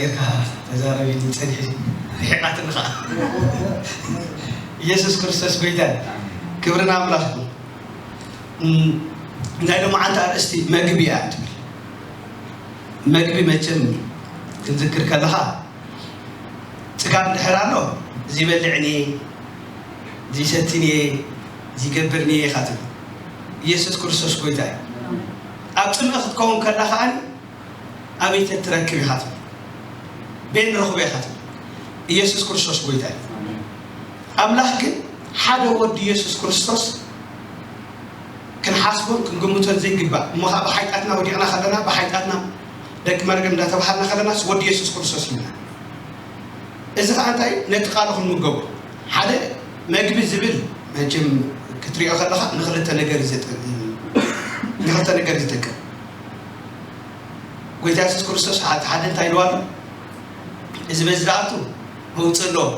ጌርካ ተዛረቢ ጸኒሒ ርሒቓትኒ ኸዓ። ኢየሱስ ክርስቶስ ጎይታ እዩ። ክብሪ ንኣምላኽ ይኹን። እም፣ ናይ ሎማዓንቲ ኣርእስቲ መግቢ እያ ትብል። መግቢ መቸም ክንዝክር ከለኻ ጽጋብ እንድሕር ኣሎ፣ እዚ በልዕኒ፣ እዚ ሰትኒ፣ እዚ ገብርኒ ኢኻ ትብል። ኢየሱስ ክርስቶስ ጎይታ እዩ። ኣብ ጽምኢ ክትከውን ከላ ከኣ ኣበይ ተትረክብ ኢኻ ትብል። ቤን ረኽቦ ኢኻ ትብል። ኢየሱስ ክርስቶስ ጎይታ እዩ። ኣምላኽ ግን ሓደ ወዲ ኢየሱስ ክርስቶስ ክንሓስቦን ክንግምቶን ዘይግባእ እሞ ከዓ ብሓይጣትና ወዲቕና ከለና ብሓይጣትና ደቂ መርገም እንዳተባሃልና ከለናስ ወዲ ኢየሱስ ክርስቶስ ኢልና። እዚ ከዓ እንታይ ነቲ ቃሉ ክንምገቡ ሓደ መግቢ ዝብል መቸም ክትሪኦ ከለካ ንክልተ ነገር እዩ ዘጠ- ንክልተ ነገር እዩ ዝጠቅም። ጎይታ የሱስ ክርስቶስ ሓደ ሓደ እንታይ ኢልዋ ኣሎ? እዚ በዚ ዝኣቱ መውፅእ ኣለዎ፣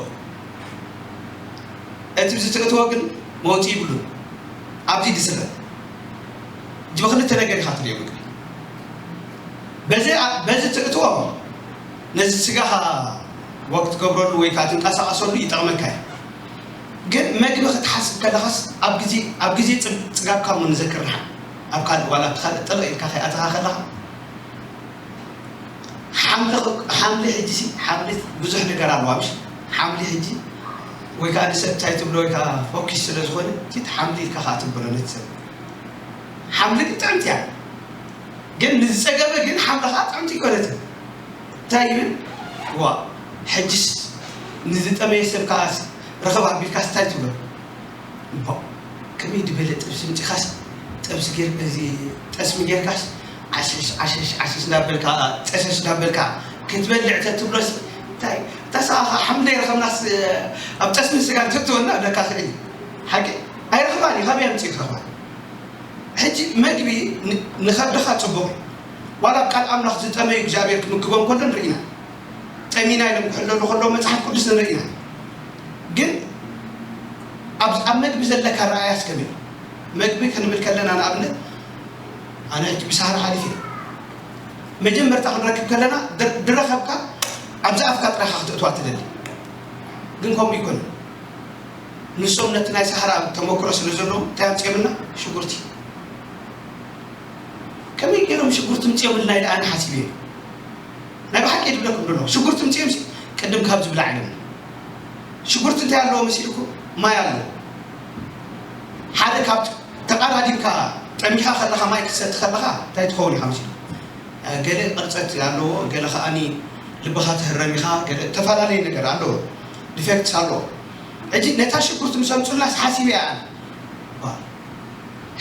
እቲ ብዚ ትእትዎ ግን መውፅእ ይብሉን። ኣብዚ ድስረት እዚ ብክልተ ነገር ኢካ ትሪኦ ምግቢ። በዚ በዚ ትእትዎ ነዚ ስጋኻ ወቅት ትገብረሉ ወይ ከዓ ትንቀሳቀሰሉ ይጠቅመካ እዩ። ግን መግቢ ክትሓስብ ከለኻስ ኣብ ግዜ ኣብ ግዜ ጽ- ጽጋብካ እሞ ንዘክር ንሓ ኣብ ካልእ ዋላ ኣብቲ ካልእ ጥልቕ ኢልካ ከይኣተኻ ከለኻ ሓምሊ ኽ- ሓምሊ ሕጂ ሲ ሓምሊ ብዙሕ ነገር ኣለዋ ምሽ ሓምሊ ሕጂ ወይ ከዓ ንሰብ እንታይ ትብሎ ወይ ከዓ ፎኪስ ስለ ዝኾነ እቲ ሓምሊ ኢልካ ከዓ ትብሎ ነቲ ሰብ ሓምሊ ግን ጥዕምቲ እያ። ግን ንዝጸገበ ግን ሓምሊ ከዓ ጥዕምቲ ይኮነትን እንታይ ይብል ዋ ሕጅስ ንዝጠመየ ሰብ ከዓስ ረኸብ ኣቢልካስ እንታይ ትብሎ እባ ከመይ ድበለ ጥብሲ ምጺኻስ ጥብሲ ጌር እዚ ጠስሚ ጌርካስ ዓሸሽ ዓሸሽ ዓሸሽ እንዳበልካ ጨሸሽ እንዳበልካ ክትበልዕ ተትብሎስ እንታይ እታ ሰኣኻ ሓምሊ ኣይረኸብናስ ኣብ ጠስሚ ስጋ ትእትወና ኣለካ ክእል ሓቂ ኣይረኽባን እዩ ካበይ ኣምጺኡ ክረኽባ ሕጂ መግቢ ንኸብድኻ ጽቡቕ እዩ። ዋላ ኣብ ቃል ኣምላኽ ዝጠመዩ እግዚኣብሔር ክምግቦም ከሎ ንርኢ ኢና። ጠሚና ኢሎም ክሕለሉ ከለዉ መጽሓፍ ቅዱስ ንርኢ ኢና። ግን ኣብ ኣብ መግቢ ዘለካ ረኣያስ ከመይ እዩ? መግቢ ክንብል ከለና ንኣብነት ኣነ ሕጂ ብሳህሪ ሓሊፈ እየ። መጀመርታ ክንረክብ ከለና ድረኸብካ ኣብዚ ኣፍካ ጥራኻ ክተእትዋ ትደሊ። ግን ከምኡ ይኮነ። ንሶም ነቲ ናይ ሳህራ ተመክሮ ስለ ዘለዎም እንታይ ኣምፅኦምልና ሽጉርቲ ከመይ ገይሮም ሽጉርቲ ምፅኦምልና ኢለ ኣነ ሓሲበ ናይ ብሓቂ ድብለኩም ደሎ ሽጉርቲ ምፅኦም ቅድም ካብ ዝብላዕ ኢሎም ሽጉርቲ እንታይ ኣለዎ መሲልኩ ማይ ኣለዎ ሓደ ካብ ተቃዳዲምካ ጠሚኻ ከለካ ማይ ክትሰቲ ከለካ እንታይ ትኸውን ኢካ መሲሉ ገለ ቅርፀት ኣለዎ ገለ ከዓኒ ልብኻ ትህረም ኢኻ ገለ ተፈላለየ ነገር ኣለዎ ዲፌክትስ ኣለዎ ሕጂ ነታ ሽጉርቲ ምስ ኣምፁልናስ ሓሲበ እያ ኣነ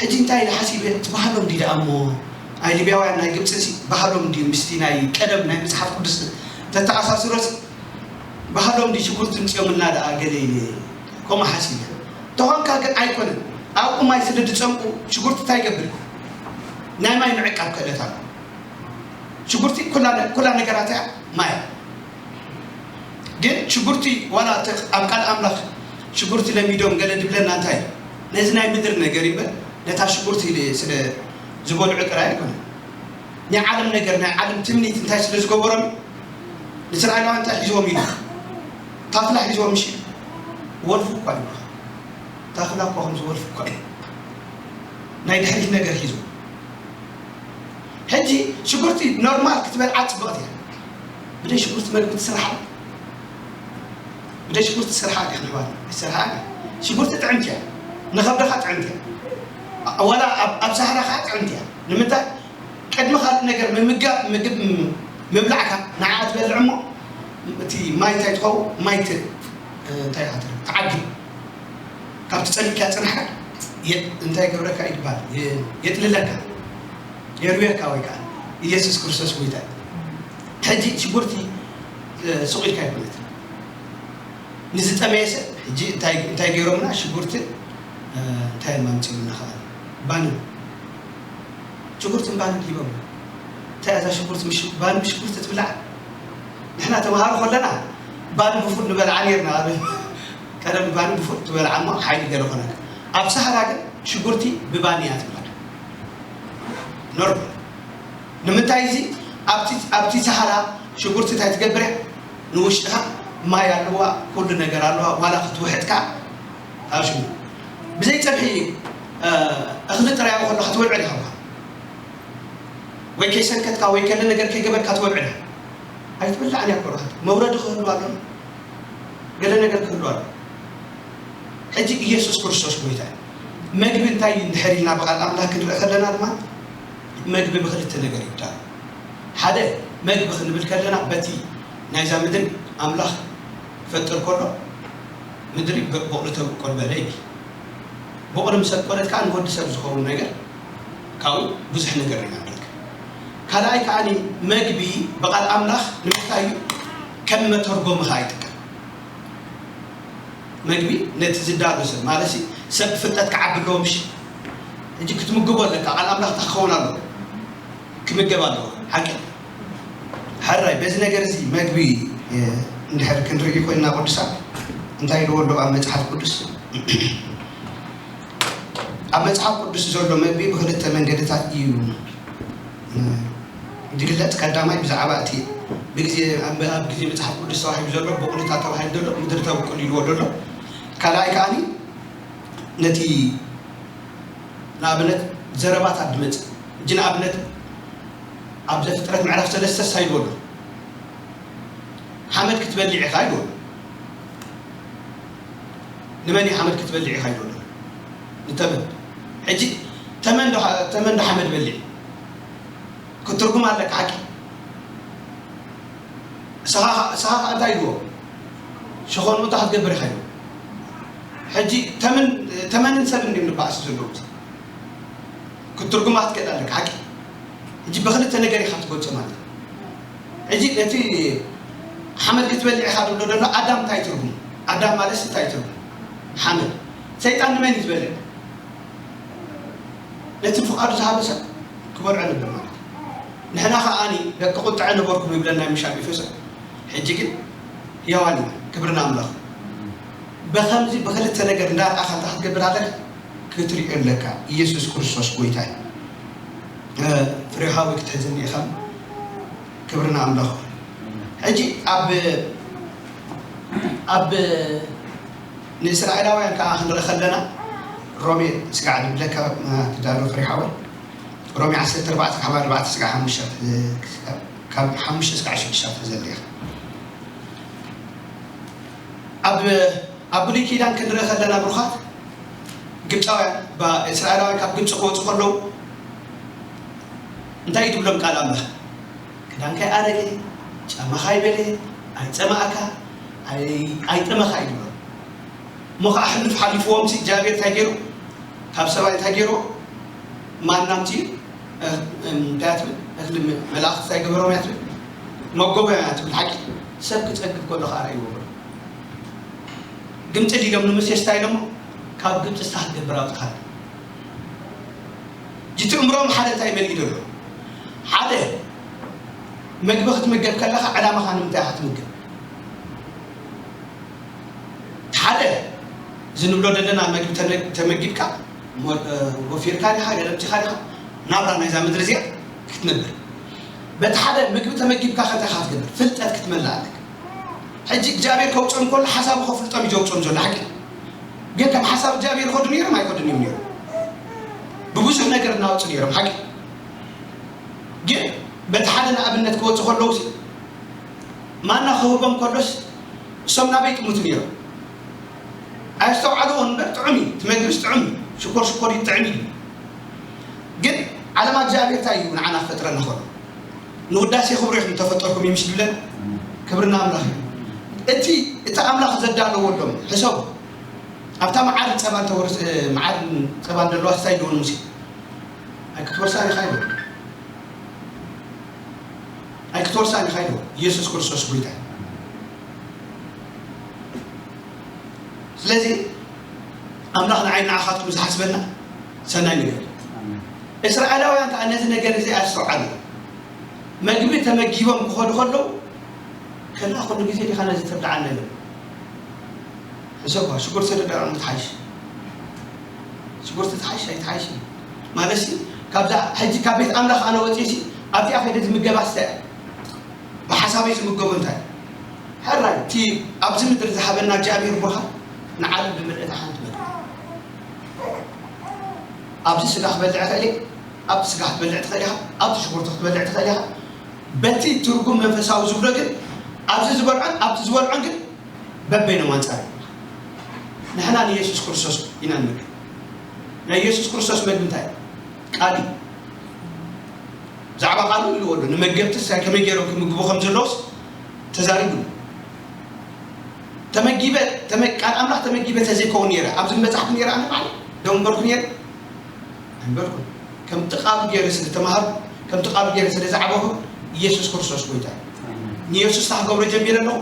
ሕጂ እንታይ ኢለ ሓሲበ ትባህሎም ድዩ ደኣ እሞ ኣይ ሊብያውያን ናይ ግብፂ ሲ ባህሎም ድዩ ምስቲ ናይ ቀደም ናይ መፅሓፍ ቅዱስ ተተኣሳስሮስ ባህሎም ድዩ ሽጉርቲ ምፅኦምልና ደኣ ገለ ኢለ ከምኡ ሓሲበ ተኾንካ ግን ኣይኮነን ኣብኡ ማይ ስለ ዝፀምቁ ሽጉርቲ እንታይ ይገብር ናይ ማይ ምዕቃብ ክእለት ኣሎ ሽጉርቲ ኩላ ነገራት እያ ማይ ግን ሽጉርቲ ዋላ ኣብ ቃል ኣምላኽ ሽጉርቲ ለሚዶም ገለ ድብለና እንታይ ነዚ ናይ ምድር ነገር ይበል ነታ ሽጉርቲ ስለ ዝበልዑ ጥራይ ኣይኮነ ናይ ዓለም ነገር ናይ ዓለም ትምኒት እንታይ ስለ ዝገበሮም ንእስራኤላውያን እንታይ ሒዝዎም ኢሉ ታፍላ ሒዝዎም ምሽ ወልፉ እኳ እዩ ታፍላ እኳ ከም ዝወልፉ እኳ እዩ ናይ ድሕሪት ነገር ሒዝዎም ሕጂ ሽጉርቲ ኖርማል ክትበልዓ ፅብቕቲ እያ ብደይ ሽጉርቲ መግቢ ትስርሓ ብደይ ሽጉርቲ ትስርሓ ዲኻ ንሕዋት ኣይሰርሓ ሽጉርቲ ጥዕምቲ እያ ንኸብድኻ ጥዕምቲ እያ ወላ ኣብ ሳህራ ከዓ ጥዕምቲ እያ ንምንታይ ቅድሚ ካልእ ነገር ምምጋብ ምግብ ምብላዕካ ንዓ ትበልዕ እሞ እቲ ማይ እንታይ ትኸው ማይ እንታይ ኢኻ ትረብ ትዓግብ ካብ ትጸልካ ጽናሕካ እንታይ ገብረካ ይባል የጥልለካ የርዌካ ወይ ከዓ ኢየሱስ ክርስቶስ ጎይታ ሕጂ ሽጉርቲ ሱቕ ኢልካ ይኮነት ንዝጠመየ ሰብ ሕጂ እንታይ ገይሮምና ሽጉርትን እንታይ ማምፅምና ከዓ ባንን ሽጉርትን ባንን ሂቦም እንታይ እዛ ሽጉርቲ ባን ብሽጉርቲ ትብላዕ ንሕና ተምሃሮ ከለና ባን ብፉል ንበልዓ ነርና ኣብ ቀደም ባን ብፉል ትበልዓ እሞ ሓይሊ ገለ ኮነና ኣብ ሳህራ ግን ሽጉርቲ ብባን እያ ትብላዕ ኖርማል ንምንታይ እዚ ኣብቲ ሳህራ ሽጉርቲ እንታይ ትገብር እያ? ንውሽጥኻ ማይ ኣለዋ፣ ኩሉ ነገር ኣለዋ። ዋላ ክትውሕጥ ከኣ ኣብ ሽሙ ብዘይ ጸብሒ፣ እ፣ እኽሊ ጥራይ ከሎ ክትበልዖ ዲኻ? ወይ ከይሰንከትካ ወይ ገለ ነገር ከይገበርካ ትበልዖ ዲኻ? ኣይትበልዓን እያ እኮ። መውረዲ ክህሉ ኣሎ፣ ገለ ነገር ክህሉ ኣሎ። ሕጂ ኢየሱስ ክርስቶስ ጎይታ እዩ። መግቢ እንታይ እዩ እንድሕር ኢልና ብቓል ኣምላኽ ክንርኢ ከለና ድማ፣ መግቢ ብኽልተ ነገር ይዳሎ። ሓደ፣ መግቢ ክንብል ከለና በቲ ናይዛ ምድሪ ኣምላኽ ክፈጥር ከሎ፣ ምድሪ ብ-፣ ቡቕሊ ተብቁል በለ ይብል። ቡቕሊ ምስ ኣብቆለት ከኣ ንወዲ ሰብ ዝኸውን ነገር ካብኡ ብዙሕ ነገር ኢና ንረክብ። ካልኣይ ከኣ መግቢ ብቓል ኣምላኽ ንምንታይ እዩ? ከም መተርጎሚ ከኣ ይጥቀም። መግቢ ነቲ ዝዳሎ ሰብ ማለት ሲ፣ ሰብ ብፍልጠት ክዓቢ ኣለዎ ምሽ? ሕጂ ክትምግቦ ኣለካ፣ ቃል ኣምላኽ እንታይ ክኸውን ኣለዎ? ክምገብ ኣለዎ። ሓቂ። ሕራይ በዚ ነገር እዚ መግቢ፣ እ፣ እንድሕር ክንርኢ ኮይንና ቅዱሳት እንታይ ኢልዎ ኣሎ ኣብ መጽሓፍ ቅዱስ? ኣብ መጽሓፍ ቅዱስ ዘሎ መግቢ ብኽልተ መንገድታት እዩ፣ እ፣ ዝግለጽ። ቀዳማይ ብዛዕባ እቲ ብግዜ፣ ኣብ፣ ኣብ ግዜ መጽሓፍ ቅዱስ ተባሂሉ ዘሎ፣ ብቑልታት ተባሂሉ ዘሎ፣ ምድሪ ተብቁል ኢልዎ ዘሎ። ካልኣይ ከኣ ነቲ ንኣብነት ዘረባታት ዝመጽእ። ሕጂ ንኣብነት ኣብ ዘፍጥረት ምዕራፍ ሰለስተ እንታይ ኢልዎ ኣሎ? ሓመድ ክትበልዕ ኢኻ ኢልዎ ኣሎ። ንመን እዩ ሓመድ ክትበልዕ ኢኻ ኢልዎ ኣሎ? ንተመን። ሕጂ ተመን ዶ፣ ተመን ዶ ሓመድ በሊዕ? ክትትርጉም ኣለካ ሓቂ። ንስኻ፣ ንስኻ ከኣ እንታይ ኢልዎ? ሸኾንኡ እንታይ ክትገብር ኢኻ ኢልዎ። ሕጂ ተመን፣ ተመንን ሰብን ድዮም ንባኣስ ዘለዉ? ክትትርጉማ ክትክእል ኣለካ ሓቂ። ሕጂ ብኽልተ ነገር ኢኻ ትገልጾ ማለት እዩ። ሕጂ ነቲ ሓመድ ክትበልዕ ኢኻ ዝብሎ ዘሎ ኣዳም እንታይ ትርጉም? ኣዳም ማለት እንታይ ትርጉም? ሓመድ። ሰይጣን ንመን እዩ ዝበልዕ? ነቲ ፍቓዱ ዝሃበ ሰብ ክበልዖ ነበር ማለት እዩ። ንሕና ከኣ ደቂ ቁጥዐ ነበርኩም ይብለና ምሽ ኣብ ኤፌሶን። ሕጂ ግን ህያዋን ኢና። ክብሪ ንኣምላኽ። ብኸምዚ ብኽልተ ነገር እንዳርኣኻ እንታይ ክትገብር ኣለካ? ክትሪኦ ኣለካ። ኢየሱስ ክርስቶስ ጎይታ እዩ። እ፣ ፍሬ ሓወይ ክትሕዝኒ ኢኻ። ክብሪ ንኣምላኽ። ሕጂ ኣብ፣ ኣብ ንእስራኤላውያን ከኣ ክንርኢ ከለና ሮሜ ስጋዕ ዝብለካ፣ እ፣ ትዳሎ ፍሬ ሓወይ። ሮሜ ዓሰርተ ኣርባዕተ ካብ ኣርባዕተ ስጋዕ ሓሙሽተ፣ እ፣ ካብ ሓሙሽተ ስጋዕ ሽዱሽተ ዘለ ኢኻ። ኣብ፣ ኣብ ብሉይ ኪዳን ክንርኢ ከለና ብሩኻት፣ ግብፃውያን፣ ባ-፣ እስራኤላውያን ካብ ግብፂ ክወፁ ከለዉ እንታይ እዩ ዝብሎም ቃል ኣምላኽ? ክዳንካ ኣይኣረገ፣ ጫማኻ ኣይበለ፣ ኣይጸማእካ፣ ኣይ-፣ ኣይጠመኻ እዩ ዝብሎም። እሞ ኸዓ ሕሉፍ ሓሊፍዎም ሲ እግዚኣብሔር እንታይ ገይሩ? ካብ ሰማይ እንታይ ገይሩ? ማና ምፅኡ፣ እ፣ እንታይ ትብል? እኽሊ ም-፣ መላእኽቲ እንታይ ገበሮም እያ ትብል? መጎቦ እያ ትብል ሓቂ። ሰብ ክጸግብ ከሎ ኸዓ ርእይዎ በሉ። ግምጥል ኢሎም ንሙሴ እንታይ ኢሎሞ? ካብ ግብፂ ስታ ክትገብር ኣውፅኻና። እቲ እምሮም ሓደ እንታይ መሊኡ ዘሎ? ሓደ፣ መግቢ ክትምገብ ከለኻ ዕላማኻ ንምንታይ ኢኻ ትምገብ? ሓደ፣ እዚ ንብሎ ዘለና መግቢ ተነ-፣ ተመጊብካ፣ ሞ-፣ እ፣ ወፊርካ ዲኻ፣ ገለምቲኻ ዲኻ፣ ናብራ ናይዛ ምድሪ እዚኣ ክትነብር። በቲ ሓደ፣ ምግቢ ተመጊብካ ከ እንታይ ኢኻ ክትገብር? ፍልጠት ክትመልእ ኣለካ። ሕጂ እግዚኣብሔር ከውፅኦም ከሎ ሓሳቡ ከፍልጦም እዩ ዘውፅኦም ዘሎ፣ ሓቂ። ግን ከም ሓሳብ እግዚኣብሔር ይኸዱ ነይሮም ኣይኸዱን እዮም ነይሮም። ብብዙሕ ነገር እናወፁ ነይሮም፣ ሓቂ። ግን በቲ ሓደ ንኣብነት ክወፁ ከለዉ ሲ፣ ማና ክህቦም ከሎስ እሶም ናበይ ጥሙት ነይሮም? ኣየስተውዓልዎን እምበር ጥዑም እዩ፣ እቲ መግብስ ጥዑም እዩ፣ ሽኮር ሽኮር እዩ፣ ጥዕም እዩ። ግን ዓለማ እግዚኣብሔር እንታይ እዩ ንዓና ክፈጥረና ከሎ? ንውዳሴ ክብሩ ኢኹም ተፈጠርኩም ይምሽ ይብለን። ክብርና ኣምላኽ እዩ። እቲ፣ እቲ ኣምላኽ ዘዳለወሎም ሕሰቡ። ኣብታ መዓር ጸባን ተወርስ-፣ መዓር ጸባን ዘለዋ እንታይ ይደውን ሙሴ? ኣይክትወርሳን ኢኻ ይብል። ኣይክትወርሳን ኢኻ ይብል። ኢየሱስ ክርስቶስ ጎይታ እዩ። ስለዚ ኣምላኽ ንዓይ ንዓኻትኩም ዝሓስበና ሰናይ ነገር እዩ። ኣሜን። እስራኤላውያን ከኣ ነዚ ነገር እዚ ኣስተውዓሉ። መግቢ ተመጊቦም ክኸዱ ከለዉ፣ ከላ ኩሉ ግዜ ዲኻ ነዚ ተብልዓና ኢሎም። ሕሰብዋ፣ ሽጉርቲ ተደራርቦም ትሓይሽ። ሽጉርቲ ትሓይሽ ኣይትሓይሽ። ማለትሲ፣ ካብዛ ሕጂ ካብ ቤት ኣምላኽ ኣነ ወፂእሲ፣ ኣብዚኣ ከይደ ዝምገባስ እንታይ እያ? ብሓሳብ ሓሳበይ ዝምገቡ እንታይ? ሕራይ እቲ ኣብዚ ምድሪ ዝሃበና እግዚኣብሔር ብርሃን ንዓለም ብምልእታ ሓንቲ መግቢ። ኣብዚ ስጋ ክበልዕ እኽእል እየ፣ ኣብቲ ስጋ ክትበልዕ ትኽእል ኢኻ፣ ኣብቲ ሽጉርቲ ክትበልዕ ትኽእል ኢኻ። በቲ ትርጉም መንፈሳዊ ዝብሎ ግን ኣብዚ ዝበልዖን ኣብቲ ዝበልዖን ግን በበይኖም ኣንጻር እዮም። ንሕና ንየሱስ ክርስቶስ ኢና ንምግብ። ናይ የሱስ ክርስቶስ መግቢ እንታይ እዩ? ቃል እዩ። ብዛዕባ ቃሉ ኢልዎ ኣሎ። ንመገብቲ ሳይ ከመይ ገይሮም ክምግቡ ከም ዘለዎስ ተዛሪቡ። ተመጊበ ተመ- ቃል ኣምላኽ ተመጊበ ተዘይከውን ነይረ ኣብዚ ምበጻሕኩ ነይረ ኣነ ባዕለ ደው ምበልኩ ነይረ ኣይምበልኩን። ከምቲ ቃሉ ገይረ ስለ ተማሃርኩ ከምቲ ቃሉ ገይረ ስለ ዝዓበኹ ኢየሱስ ክርስቶስ ጎይታ እዩ። ንየሱስ ክገብሮ ጀሚረ ኣለኹ።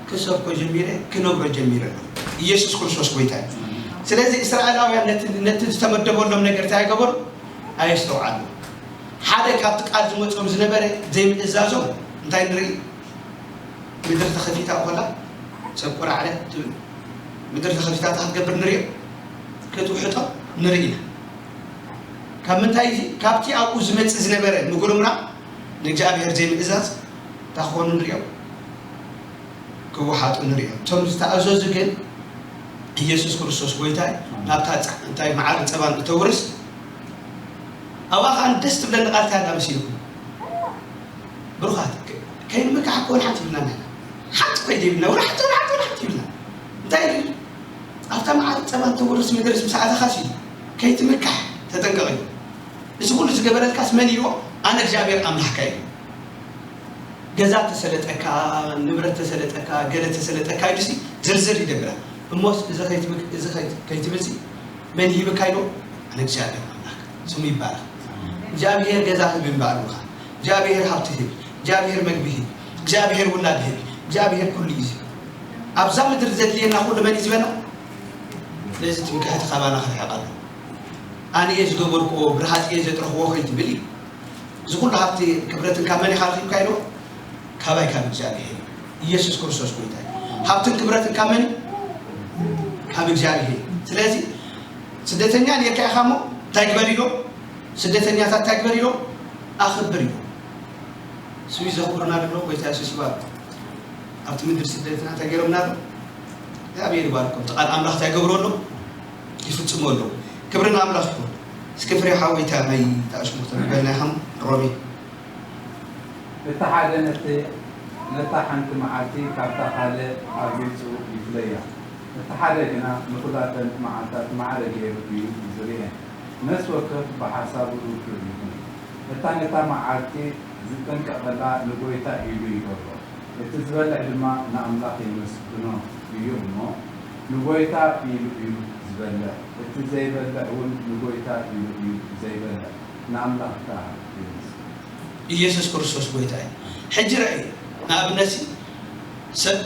ክሰብኮ ጀሚረ ክነግሮ ጀሚረ ኣለኹ። ኢየሱስ ክርስቶስ ጎይታ እዩ። ስለዚ እስራኤላውያን ነቲ ነቲ ዝተመደበሎም ነገር እንታይ ገበሩ? ኣየስተውዓሉ። ሓደ ካብቲ ቃል ዝመጾም ዝነበረ ዘይምእዛዞም እንታይ ንርኢ? ምድሪ ተኸፊታ ኮላ ሰብ ቆራዕረ ትብል። ምድሪ ተኸፊታ እንታይ ክትገብር ንሪኦ? ክትውሕጦ ንርኢ ኢና። ካብ ምንታይ እዚ? ካብቲ ኣብኡ ዝመጽእ ዝነበረ ምጉርምራም ንእግዚኣብሔር ዘይምእዛዝ እንታይ ክኾኑ ንሪኦም? ክወሓጡ ንሪኦም። እቶም ዝተኣዘዙ ግን ኢየሱስ ክርስቶስ ጎይታ እዩ። ናብታ ጸ- እንታይ መዓር ጸባን እተውርስ ኣብኣ ኸኣ ደስ ትብለኒ ቃል እንታይ ኣላ መሲልኩም? ብሩኻት ከይንምካሕ እኮ ወላ ሓንቲ ይብልና ኣለና። ሓንቲ ኮይደ ይብልና ወላ ሓንቲ ወላ ሓንቲ ወላ ሓንቲ ይብልና። እንታይ ይብል? ኣብታ መዓር ጸባን ተውርስ ምድርስ ምስ ኣተኻስ እዩ ከይትምካሕ ተጠንቀቕ እዩ። እዚ ኩሉ ዝገበረልካስ መን ኢልዎ? ኣነ እግዚኣብሔር ኣምላኽካ እዩ። ገዛ ተሰለጠካ፣ ንብረት ተሰለጠካ፣ ገለ ተሰለጠካ ኢሉሲ ዝርዝር ይደብራ። እሞስ እዚ ከይትብል እዚ ከይት- ከይትብልሲ መን ይህብካ ኢልዎ? ኣነ እግዚኣብሔር ኣምላኽ ስሙ ይባረኽ። እግዚኣብሔር ገዛ ህብ እምበኣር ምኻ እግዚኣብሔር ሃብቲ ህብ እግዚኣብሔር መግቢ ህብ እግዚኣብሔር ውላድ ህብ እግዚኣብሔር ኩሉ እዩ ዝህብ። ኣብዛ ምድሪ ዘድልየና ኩሉ መን እዩ ዝበና? ነዚ ትምክሕቲ ካባና ክርሕቕ ኣለዎ። ኣነ እየ ዝገበርክዎ ብርሃፅ እየ ዘጥረኽዎ ከይትብል እዩ። እዚ ኩሉ ሃብቲ ክብረትን ካብ መን ኢኻ ረኺብካ ኢልዎ? ካባይ ካብ እግዚኣብሔር እዩ። ኢየሱስ ክርስቶስ ጎይታ እዩ። ሃብትን ክብረትን ካብ መን እዩ? ካብ እግዚኣብሔር እዩ። ስለዚ ስደተኛ ኔርካ ኢኻ እሞ እንታይ ግበር ኢሎ? ስደተኛታት እንታይ ግበር ኢሎ? ኣኽብር ኢሎ። ስዊዝ ዘኽብሩና ድሎ ጎይታ የሱስ ይባርኩም። ኣብቲ ምድሪ ስደትና እንታይ ገይሮምና ኣሎ? እግዚኣብሔር ይባርኩም። እቲ ቃል ኣምላኽ እንታይ ገብሮ ኣሎ? ይፍጽሞ ኣሎ። ክብሪ ንኣምላኽ ይኹን። እስኪ ፍሬ ሓወይታ ናይ ተኣሽሙ ተንበልና ኢኻም ሮሜ እቲ ሓደ ነቲ ነታ ሓንቲ መዓልቲ ካብታ ካልእ ኣብሊጹ ይፍለያ። እቲ ሓደ ግና ንኹላተን መዓልታት ማዕረ ገይሩ እዩ ዝርእየን። ነፍሲ ወከፍ ብሓሳቡ ርዱእ ይኹን። እታ ነታ መዓልቲ ዝጥንቀቐላ ንጎይታ ኢሉ ይገብሮ። እቲ ዝበልዕ ድማ ንኣምላኽ የመስግኖ እዩ እሞ፣ ንጎይታ ኢሉ እዩ ዝበልዕ። እቲ ዘይበልዕ እውን ንጎይታ ኢሉ እዩ ዘይበልዕ። ንኣምላኽ ከኣ የመስግን። ኢየሱስ ክርስቶስ ጎይታ እዩ። ሕጂ ርኣይ፣ ንኣብነት ሲ፣ ሰብ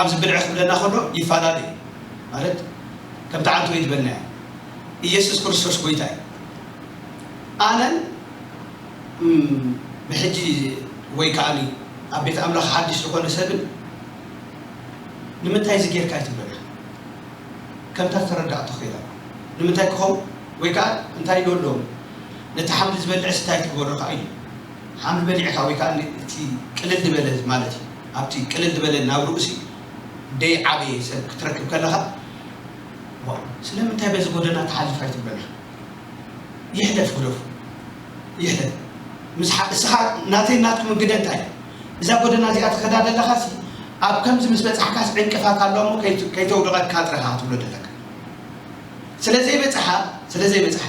ኣብዚ ብልዒ ክብለና ከሎ ይፈላለ እዩ። ማለት ከምቲ ዓንተ ወይ ዝበልና እዩ። ኢየሱስ ክርስቶስ ጎይታ እዩ። ኣነን እም፣ ብሕጂ ወይ ከዓኒ ኣብ ቤት ኣምላኽ ሓድሽ ዝኾነ ሰብን ንምንታይ እዚ ጌርካ ኣይትብለና? ከምታ ዝተረዳእቶ ኸይዳ ንምንታይ ክኸውን ወይ ከዓ እንታይ ኢሉ ኣሎ? ነቲ ሓምሊ ዝበልዕ ስታይ ትግበሮ ከዓ እዩ። ሓምሊ በሊዕካ ወይ ከዓ እቲ ቅልል ዝበለ ማለት እዩ። ኣብቲ ቅልል ዝበለ ናብ ርእሲ ደይ ዓበየ ሰብ ክትረክብ ከለኻ፣ ዋው፣ ስለምንታይ በዚ ጎደና ትሓልፍ ኣይትብለና? ይሕለፍ ግደፉ። ይሕለፍ። ምስ ሓ- እስኻ ናተይ ናትኩም ግደ እንታይ? እዛ ጎደና እዚኣ ትኸዳ ዘለኻሲ ኣብ ከምዚ ምስ በጻሕካስ ዕንቅፋት ኣሎ እሞ ከይት- ከይተውድቐካ ጥረኻ ትብሎ ዘለካ። ስለ ዘይበጽሓ ስለ ዘይበጽሓ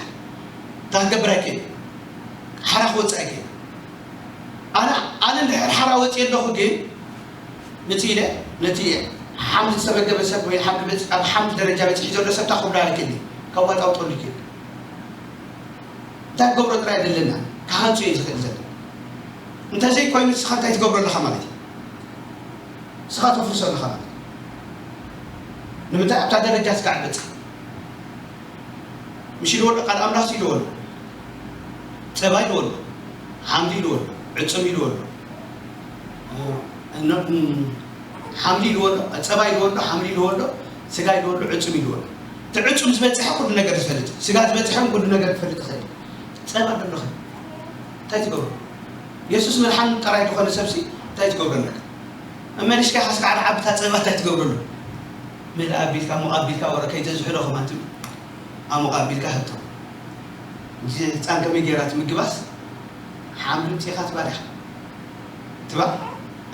እንታይ ክገብር ኣይክእል። ሓራ ክወጽእ ኣይክእል። ኣነ ኣነ እንድሕር ሓራ ወጽእ ኣለኹ ግን ምጽእ ኢለ ነቲ ሓምሊ ዝተመገበ ሰብ ወይ ሓምሊ በጽ- ኣብ ሓምሊ ደረጃ በጺሑ ዘሎ ሰብ እንታይ ክብሎ ኣይክእል። ከዋጣውጠሉ ይክእል። እንታይ ክገብሮ ጥራይ ደለና ክሃንፁ እየ ዝኽእል ዘሎ። እንተዘይኮይኑ ንስኻ እንታይ ትገብሮ ኣለኻ ማለት እዩ? ንስኻ ተፍርሶ ኣለኻ ማለት እዩ። ንምንታይ ኣብታ ደረጃ ስጋዕ በፅሕ? ምሽ ኢልዎ ኣሎ ቃል ኣምላኽ ኢልዎ ኣሎ። ፀባ ኢልዎ ኣሎ። ሓምሊ ኢልዎ ኣሎ። ዕፅም ኢልዎ ኣሎ። እነ- እም፣ ሓምሊ ኢልዎ ኣሎ። ፀባ ኢልዎ ኣሎ። ሓምሊ ኢልዎ ኣሎ። ስጋ ኢልዎ ኣሎ። ዕፅም ኢልዎ ኣሎ። እቲ ዕፁም ዝበፅሐ ኩሉ ነገር ዝፈልጥ፣ ስጋ ዝበፅሐ እውን ኩሉ ነገር ክፈልጥ ይኽእል። ፀባ ደለኸ እንታይ ትገብሩ? የሱስ መድሓን ጥራይ ዝኾነ ሰብሲ እንታይ ትገብረለካ? መመሊስካ ሓስካ ሓደ ዓቢ ታጸባ እንታይ ትገብረሉ? መለ ኣቢልካ፣ ሞቕ ኣቢልካ፣ ወረ ከይተዝሕሎ ከማን ትብል። ኣሞቕ ኣቢልካ ህብቶ። እዚ ህጻን ከመይ ጌራ ትምግባስ? ሓምሊ ምጽኢኻ ትባል ኢኻ። ትባል?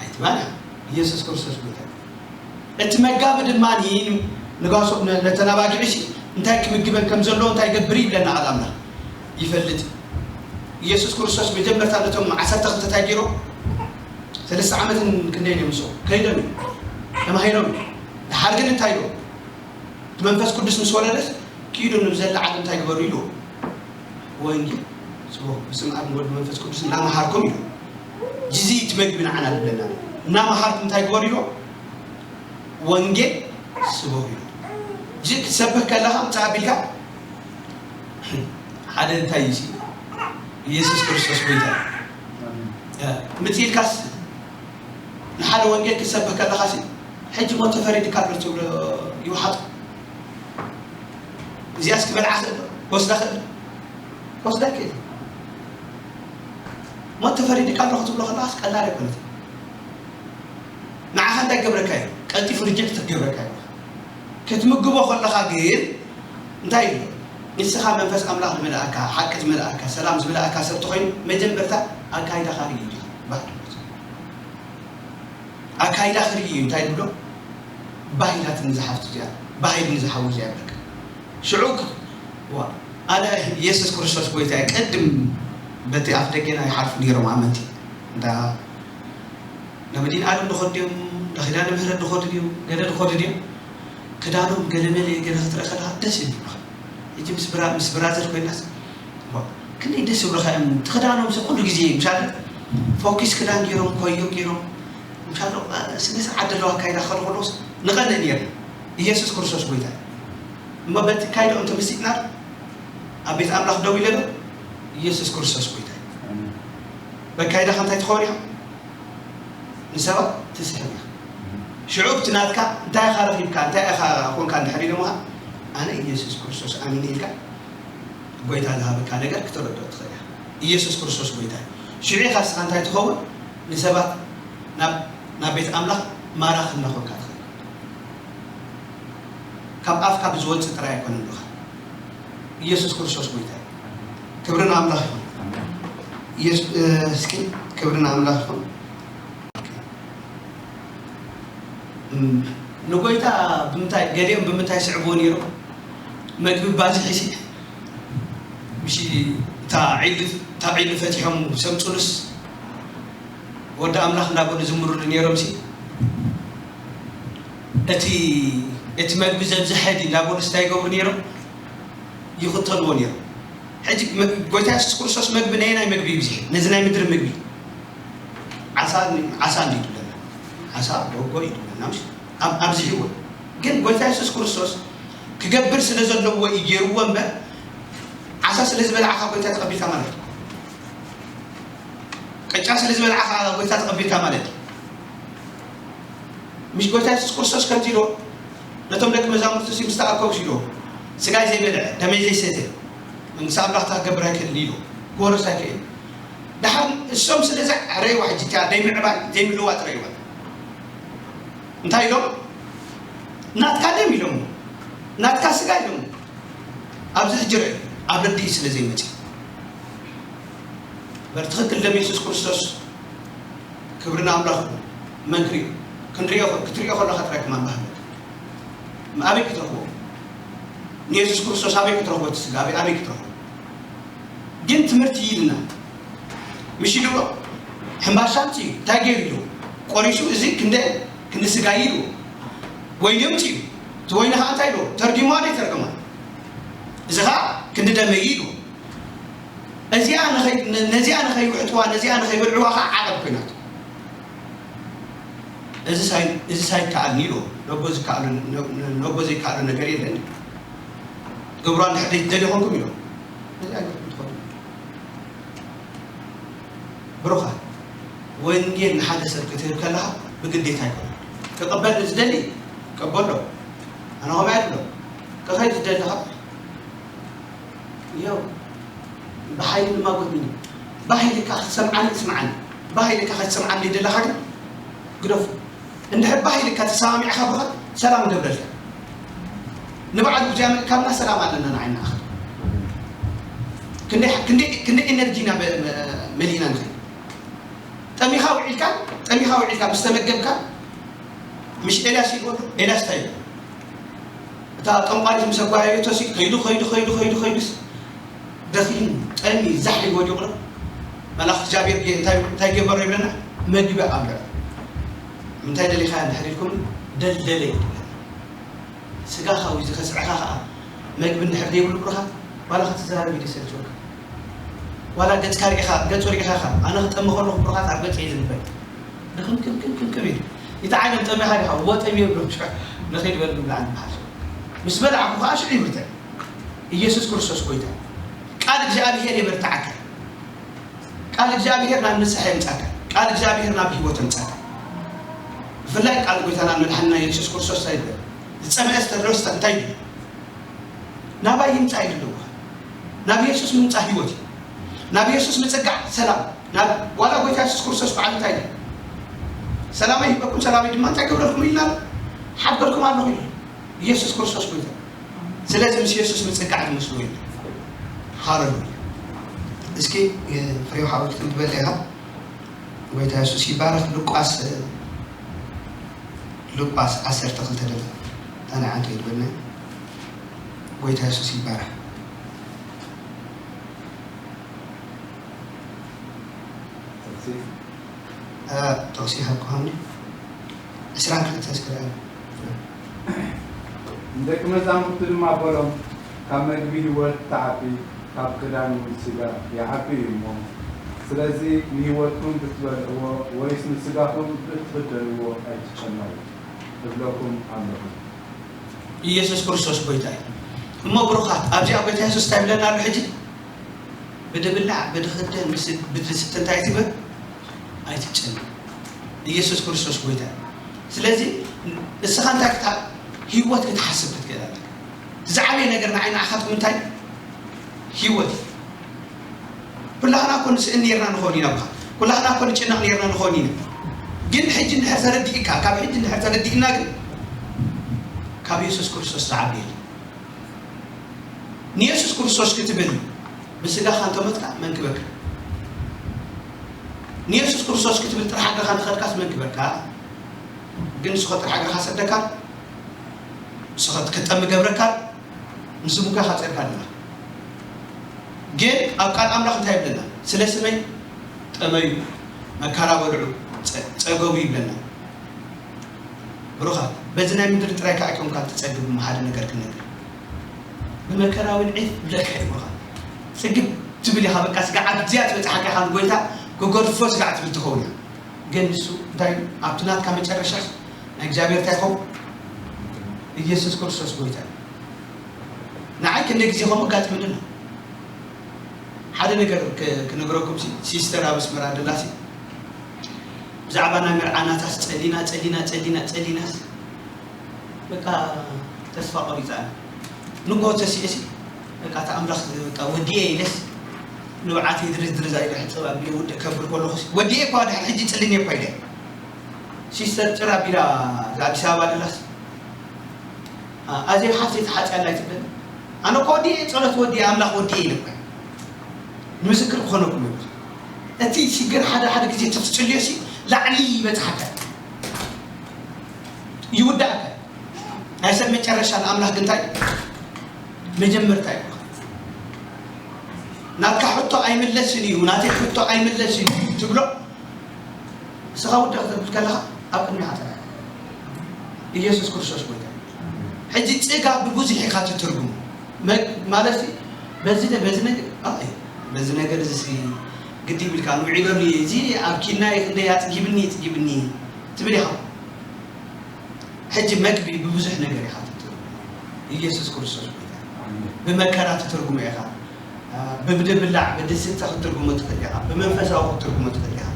ኣይትባል ኢኻ። ኢየሱስ ክርስቶስ ጎይታ እዩ። እቲ መጋቢ ድማ ንጋሶ-፣ ነ-፣ ነተን ኣባጊዑ ሲ እንታይ ክምግበን ከም ዘለዎ እንታይ ይገብር ይብለና ቃል ኣምላኽ። ይፈልጥ። ኢየሱስ ክርስቶስ መጀመርታ ነቶም ዓሰርተ ክልተ እንታይ ገይሩ? ሰለስተ ዓመትን ክንደይ እዮም ምስኡ? ከይዶም እዩ። ተማሂሮም እዩ። ድሓር ግን እንታይ ኢሉ? እቲ መንፈስ ቅዱስ ምስ ወረደስ፣ "ኪዱ ንብዘላ ዓለም እንታይ ግበሩ?" ኢሉ። ወንጌል ስበኹ፣ ብስም ኣብ ወልድ መንፈስ ቅዱስ እናመሃርኩም ኢሉ። እዚ እቲ መግቢ ንዓና ዝብለና። እናመሃርኩም እንታይ ግበሩ ኢሉ? ወንጌል ስበኹ ኢሉ። እዚ ክትሰብኽ ከለኻ፣ ምጽእ ኣቢልካ፣ ሓደ እንታይ እዩ ሲ? ኢየሱስ ክርስቶስ ጎይታ እዩ። እ፣ ምጽእ ኢልካስ፣ ንሓደ ወንጌል ክትሰብኽ ከለኻ ሲ፣ "ሕጂ ሞት ተፈሪድካ ኣሎ" ትብሎ ይውሓጥ። እዚኣስ ክበልዓ ክእል ዶ? ክወስዳ ክእል ዶ? ክወስዳ ይክእል። ሞት ተፈሪድካ ኣሎ ክትብሎ ከለኻስ ቀላል ኣይኮነትን። ንዓኻ እንታይ ክገብረካ እዩ? ቀልጢፉ ሪጀክት ክገብረካ እዩ። ክትምግቦ ከለኻ ግን እንታይ እዩ? ንስኻ መንፈስ ኣምላኽ ዝመልኣካ፣ ሓቂ ዝመልኣካ፣ ሰላም ዝመልኣካ ሰብ ተኾይኑ መጀመርታ ኣካይዳኻ ርኢ እዩ። ባህሪ ኣካይዳ ክርኢ እዩ። እንታይ ዝብሎ? ባህ ኢላትኒ ዝሓፍቲ እዚኣ፣ ባህ ኢሉኒ ዝሓው እዚኣ ይብለካ። ሽዑ ክ-፣ ዋ፣ ኣነ ኢየሱስ ክርስቶስ ጎይታ እየ። ቅድም በቲ ኣፍ ደገና ይሓልፉ ነይሮም ኣመንቲ። እንዳ፣ እንዳ መድኃኔዓለም ዝኸዱ ድዮም፣ እንዳ ኪዳነ ምህረት ዝኸዱ ድዮም፣ ገለ ዝኸዱ ድዮም። ክዳኖም ገለ መለ ገለ ክትርኢ ከለኻ ደስ ይብሉኻ። እቲ ምስ ብራ-፣ ምስ ብራዘር ኮይናስ፣ ዋ፣ ክንደይ ደስ ይብሉኻ እዮም። እቲ ክዳኖም ሲ ኩሉ ግዜ ምሻለ ፎኪስ ክዳን ገይሮም፣ ኮዮ ገይሮም፣ ምሻለ ስነ ስርዓት ዘለዎ ኣካይዳ ክኸዱ ከለውስ ንቐንእ ነይርና። ኢየሱስ ክርስቶስ ጎይታ እዩ። እሞ በቲ ካይድኦም ተመሲጥና ኣብ ቤት ኣምላኽ ደው ኢለ ዶ? ኢየሱስ ክርስቶስ ጎይታ እዩ። ኣሜን። በካይዳኻ እንታይ ትኸውን ኢኻ? ንሰባት ትስሕብ ኢኻ። ሽዑ እቲ ናትካ እንታይ ኢኻ ረኺብካ፣ እንታይ ኢኻ ኮንካ እንድሕር ኢሎምኻ፣ ኣነ ኢየሱስ ክርስቶስ ኣሚነ ኢልካ፣ ጎይታ ዝሃበካ ነገር ክተረድኦ ትኽእል ኢኻ። ኢየሱስ ክርስቶስ ጎይታ እዩ። ሽዑ ኢኻ ንስኻ እንታይ ትኸውን? ንሰባት ናብ፣ ናብ ቤት ኣምላኽ ማራኺ እናኾንካ ትኸይድ። ካብ ኣፍካ ብዝወጽእ ጥራይ ኣይኮነን ዶኻ። ኢየሱስ ክርስቶስ ጎይታ እዩ። ክብሪ ንኣምላኽ ይኹን። ኢየሱ-፣ እ፣ እስኪ ክብሪ ንኣምላኽ ይኹን። እም፣ ንጎይታ ብምንታይ፣ ገሊኦም ብምንታይ ስዕብዎ ነይሮም? መግቢ ባዝሒ ሲ፣ ምሽ እታ ዒሉ፣ እታ ዒሉ ፈቲሖም ሰምጹሉስ፣ ወዲ ኣምላኽ እንዳበሉ ዝምሩሉ ነይሮም ሲ፣ እቲ፣ እቲ መግቢ ዘብዝሐ ድዩ እንዳበሉ እንታይ ይገብሩ ነይሮም? ይኽተልዎ ነይሮም። ሕጂ መ-፣ ጎይታ የሱስ ክርስቶስ መግቢ ናይ፣ ናይ መግቢ ይብዝሕ። ነዚ ናይ ምድሪ ምግቢ ዓሳ፣ ዓሳ እንዲ ይብለና። ዓሳ፣ ጎጎ ይብለና። ምሽ ኣብ-፣ ኣብዝሕዎ። ግን ጎይታ የሱስ ክርስቶስ ክገብር ስለ ዘለዎ እዩ ገይርዎ እምበር፣ ዓሳ ስለ ዝበልዓኻ ጎይታ ተቐቢልካ ማለት እዩ። ቅጫ ስለ ዝበልዓኻ ጎይታ ተቐቢልካ ማለት እዩ። ምሽ ጎይታ የሱስ ክርስቶስ ከምዚ ኢልዎ፣ ነቶም ደቂ መዛሙርቱ ሲ ምስ ተኣከቡ ኢልዎ፣ "ስጋይ ዘይበልዐ፣ ደመይ ዘይሰተ፣ መንግስቲ ኣምላኽ ክገብር ኣይክእልን" ኢልዎ፣ ክወርስ ኣይክእልን። ደሓር እሶም ስለ ዘዕረይዋ፣ ሕጂ እቲኣ ደይ ምዕባይ፣ ደይ ምዕዋጥ ረይዋ። እንታይ ኢሎም? "ናትካ ደም" ኢሎም፣ "ናትካ ስጋ" ኢሎም። ኣብዚ ሕጂ ርእ፣ ኣብ ርድኢት ስለ ዘይመጽእ። በር ትኽክል ደም የሱስ ክርስቶስ ክብሪ ንኣምላኽ ይኹን። መን ክሪኦ? ክንሪኦ፣ ክትሪኦ ከለኻ ጥራይ ከማን ባህል። ኣበይ ክትረኽቦ? ንየሱስ ክርስቶስ ኣበይ ክትረኽቦ? እቲ ስጋ ኣበይ፣ ኣበይ ክትረኽቦ? ግን ትምህርቲ ኢልና። ምሽ ኢሉ ሕምባሻ ኣምፅኡ፣ እንታይ ገይሩ ኢሉ? ቆሪሱ፣ እዚ ክንደ፣ ክንዲ ስጋ ኢሉ። ወይኒ ኣምፅኡ። እቲ ወይኒ ከዓ እንታይ ኢሉ? ተርጊሞ ኣይተርገማ። እዚ ከዓ ክንዲ ደመይ ኢሉ። እዚኣ ንኸይ-፣ ነ-፣ ነዚኣ ንኸይውሕጥዋ፣ ነዚኣ ንኸይበልዕዋ ከዓ ዓቐብ ኮይናቶ። እዚ ሳይ-፣ እዚ ሳይከኣልኒ ኢሉ። ነቦ ዝከኣሎ፣ ነ-፣ ነ-፣ ነቦ ዘይከኣሎ ነገር የለን። ገብሯ እንድሕር ዘይትደልዩ ኮንኩም ኢሉ። ነዚኣ ገርኩም ትኸዱ። ብሩኻት፣ ወንጌል ንሓደ ሰብ ክትህብ ከለኻ ብግዴታ ኣይኮነን። ክቕበል ንዝደሊ ቀበሎ። ኣነ ኸምኡ ኣይብሎ። ክኸይድ ዝደሊ ኸዓ፣ ያው፣ ብሓይሊ ድማ ጎድኒ። ባህ ኢልካ ክትሰምዓኒ፣ ስምዓኒ። ባህ ኢልካ ክትሰምዓኒ ደለኻ ግን፣ ግደፉ። እንድሕር ባህ ኢልካ ተሰማሚዕካ ብኻ ሰላም ገብረልካ። ንባዕሉ እግዚኣብሔር ካብና ሰላም ኣለና ንዓይና ኣኸ። ክንደይ፣ ክንደይ፣ ክንደይ ኤነርጂና በ-፣ መ-፣ መሊእና ንኸይድ። ጠሚኻ ውዒልካ፣ ጠሚኻ ውዒልካ ምስ ተመገብካ፣ ምሽ ኤልያስ ኢልዎ፣ ኤልያስ እንታይ ኢሉ? እታ ጠንቋሊት ምስ ኣጓየየቶ ሲ፣ ከይዱ፣ ከይዱ፣ ከይዱ፣ ከይዱ፣ ከይዱስ፣ ደኺሙ፣ ጠሚ፣ ዛሕ ኢሉ ወዲቑ ዶ? መልኣኽ እግዚኣብሔር ጌ-፣ እንታይ፣ እንታይ ገበሮ ይብለና? መግቢ ኣብልዖ። ምንታይ ደሊኻ እንድሕር ኢልኩም፣ ደልደለ ይብለና። ስጋኻ ወይ ዝኸስዐኻ ኸኣ መግቢ እንድሕር ዘይብሉ ብሩኻት፣ ዋላ ክትዛረብ እዩ ደሰልችወካ። ዋላ ገጽካ ርኢኻ፣ ገጹ ርኢኻ ኸኣ፣ ኣነ ክጠሚ ከለኹ ብሩኻት ኣብ ገጽ እዩ ዝንበል። ድኽም ክም ክም ክም ክም ኢሉ። እቲ ዓለም ጠሚኻ ዲኻ? እዎ ጠምየ ብሎ፣ ንኺድ በል ንብላዕ ንበሃል። ምስ በላዕኩ ኸኣ ሽዑ ይብርትዕ። ኢየሱስ ክርስቶስ ጎይታ። ቃል እግዚኣብሔር የበርትዓካ። ቃል እግዚኣብሔር ናብ ንስሐ የምጻካ። ቃል እግዚኣብሔር ናብ ህይወት የምጻካ። ብፍላይ ቃል ጎይታና መድሓንና ኢየሱስ ክርስቶስ እንታይ ይብል? ዝጸምአ ዝተደረስተ እንታይ ይብል? ናባይ ይምጻእ ኢሉ ኣለዎ። ናብ ኢየሱስ ምምጻእ ህይወት እዩ። ናብ ኢየሱስ ምጽጋዕ ሰላም። ናብ ዋላ ጎይታ ኢየሱስ ክርስቶስ በዓል እንታይ ኢሉ? ሰላመይ ይህበኩም፣ ሰላመይ ድማ እንታይ ገብረልኩም ኢልና? ሓድገርኩም ኣለኹ ኢሉ። ኢየሱስ ክርስቶስ ጎይታ። ስለዚ ምስ ኢየሱስ ምጽጋዕ ዝመስሎ የለን። ሃሌሉያ። እስኪ ፍሬው ሓወልቲ ትብል ኢኻ። ጎይታ ኢየሱስ ይባረኽ። ሉቃስ፣ ሉቃስ ዓሰርተ ክልተ ደለ ታናይ ዓንቶ ይድበልና። ጎይታ ኢየሱስ ይባረኽ። ጥቕሲ፣ እ፣ ጥቕሲ ይሃብኩ ሃኒ። ዕስራን ክልተን እስከ ርኣዩ። ንደቂ መዛሙርቱ ድማ በሎም፣ ካብ መግቢ ህይወት እትዓቢ፣ ካብ ክዳን እውን ስጋ ይዓቢ እዩ እሞ፣ ስለዚ ንህይወትኩም ብትበልዕዎ ወይስ ንስጋኹም ብእትኽደንዎ ኣይትጨነቑ እብለኩም ኣለኹ። ኢየሱስ ክርስቶስ ጎይታ እዩ። እሞ ብሩኻት፣ ኣብዚኣ ጎይታ የሱስ እንታይ ይብለና ኣሎ ሕጂ? ብድብላዕ፣ ብድኽደን፣ ብስ-፣ ብድስቲ እንታይ ትብል? ኣይትጨነቕ። ኢየሱስ ክርስቶስ ጎይታ እዩ። ስለዚ ንስኻ እንታይ ክታ-፣ ህይወት ክትሓስብ ክትክእል ኣለካ። ዝዓበየ ነገር ንዓይ ንዓኻትኩም እንታይ? ህይወት እዩ። ኩላህና እኮ ንስእን ነይርና ንኸውን ኢና ብኻ። ኩላህና እኮ ንጭነቕ ነይርና ንኸውን ኢና። ግን ሕጂ እንድሕር ተረዲእካ፣ ካብ ሕጂ እንድሕር ተረዲእና ግን ካብ የሱስ ክርስቶስ ዝዓቢ የለን። ንየሱስ ክርስቶስ ክትብል ብስጋኻ እንተሞትካ መን ክበካ? ንየሱስ ክርስቶስ ክትብል ጥራሕ እግርኻ እንተኸድካስ መን ክበካ? ግን ንስኻ ጥራሕ እግርኻ ሰደካ፣ ንስኻ ክትጠሚ ገብረካ፣ ንስምካ ኢኻ ጸርካ ኣለኻ። ግን ኣብ ቃል ኣምላኽ እንታይ ይብለና? ስለ ስመይ ጠመዩ፣ መከራ በልዑ፣ ጸ-፣ ጸገቡ ይብለና። ብሩኻት፣ በዚ ናይ ምድሪ ጥራይ ከኣ ኣይኮንካን ትጸግብ፣ እሞ ሓደ ነገር ክነግር። ብመከራ እውን ዒፍ ይብለካ እዩ ብሩኻት። ጽግብ ትብል ኢኻ፣ በቃ ስጋዕ ኣብዚኣ ትበጽሓካ ኢኻ፣ ንጎይታ ክገድፎ ስጋዕ ትብል ትኸውን ኢኻ። ግን ንሱ እንታይ እዩ? ኣብቲ ናትካ መጨረሻስ ናይ እግዚኣብሔር እንታይ ይኸውን? ኢየሱስ ክርስቶስ ጎይታ እዩ። ንዓይ ክንደይ ግዜ ከምኡ ኣጋጢሙኒ ኣሎ። ሓደ ነገር ክ-፣ ክነግረኩም ሲ-፣ ሲስተር ኣብ ኣስመራ ደላ ሲ፣ ብዛዕባ ናይ መርዓ ናታስ ጸሊና፣ ጸሊና፣ ጸሊና፣ ጸሊናስ በቃ ተስፋ ቆሪጻ ኣላ። ንግሆ ተሲኤ ሲ፣ በቃ እታ ኣምላኽ በቃ ወዲኤ ኢለስ ንብዓተይ ድርዝ ድርዝ ኢለ ሕጽብ ኣቢለ ውድእ ከብል ከለኹ ሲ፣ ወዲኤ እኳ ድሕሪ ሕጂ ጽልኔ እኳ ኢለ። ሲስተር ጭራ ቢራ እዛ ኣዲስ ኣበባ ደላስ፣ ኣ-፣ ኣዜብ ሓፍተይ ተሓጽያ ኣላ ኣይትብለኒ። ኣነ እኮ ወዲኤ፣ ጸሎት ወዲኤ፣ ኣምላኽ ወዲኤ ኢለ እኮ። ንምስክር ክኾነኩም እየ። እቲ ሽግር ሓደ ሓደ ግዜ ተትጽልዮ ሲ ላዕሊ ይበጽሓካ። ይውዳእካ። ናይ ሰብ መጨረሻ ንኣምላኽ ግን እንታይ? መጀመርታ እዩ። ናትካ ሕቶ ኣይምለስን እዩ፣ ናተይ ሕቶ ኣይምለስን እዩ ትብሎ። ንስኻ ውድቕ ክትብል ከለኻ ኣብ ቅድሚኻ ጥራይ ኢየሱስ ክርስቶስ ጎይታ እዩ። ሕጂ ጽጋብ ብብዙሕ ኢኻ ትትርጉሞ። መ-፣ ማለት በዚ ነ-፣ በዚ ነገር፣ ኣይ፣ በዚ ነገር እዚ ሲ ግዲ ይብልካ፣ ንውዒለሉ እየ፣ እዚ ኣብ ኪናይ ክንደይ ኣጽጊብኒ፣ ኣጽጊብኒ ትብል ኢኻ። ሕጂ መግቢ ብብዙሕ ነገር ኢኻ ትትርጉሞ። ኢየሱስ ክርስቶስ ጎይታ እዩ። ኣሜን። ብመከራ ትትርጉሞ ኢኻ። አ፣ ብብድብላዕ፣ ብድስታ ክትትርጉሞ ትኽእል ኢኻ። ብመንፈሳዊ ክትትርጉሞ ትኽእል ኢኻ።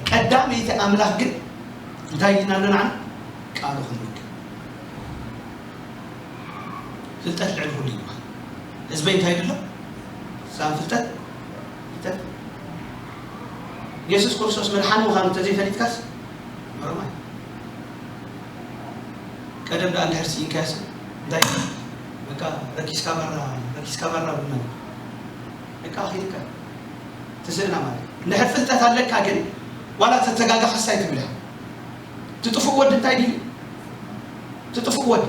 ቀዳመይቲ ኣምላኽ ግን እንታይ ኢልና ኣሎ ንዓና? ቃሉ ክንምግብ። ፍልጠት ልዕሊ ኩሉ እዩ። ህዝበይ እንታይ ይብሎ? ሳም ፍልጠት፣ ፍልጠት። የሱስ ክርስቶስ መድሓኒ ምዃኑ እንተዘይፈሊጥካስ፣ መረማይ። ቀደም ደኣ እንድሕር ስኢንካዮስ እንታይ በቃ ረኪስካ ማራ ረኪስካ ማራ ብና በቃ ኺድካ ትስእና ማለት እንድሕር ፍልጠት ኣለካ ግን ዋላ ተተጋጋኽስ ኣይትብል ኢኻ። ትጥፍእ ወዲ እንታይ ድዩ ትጥፍእ ወዲ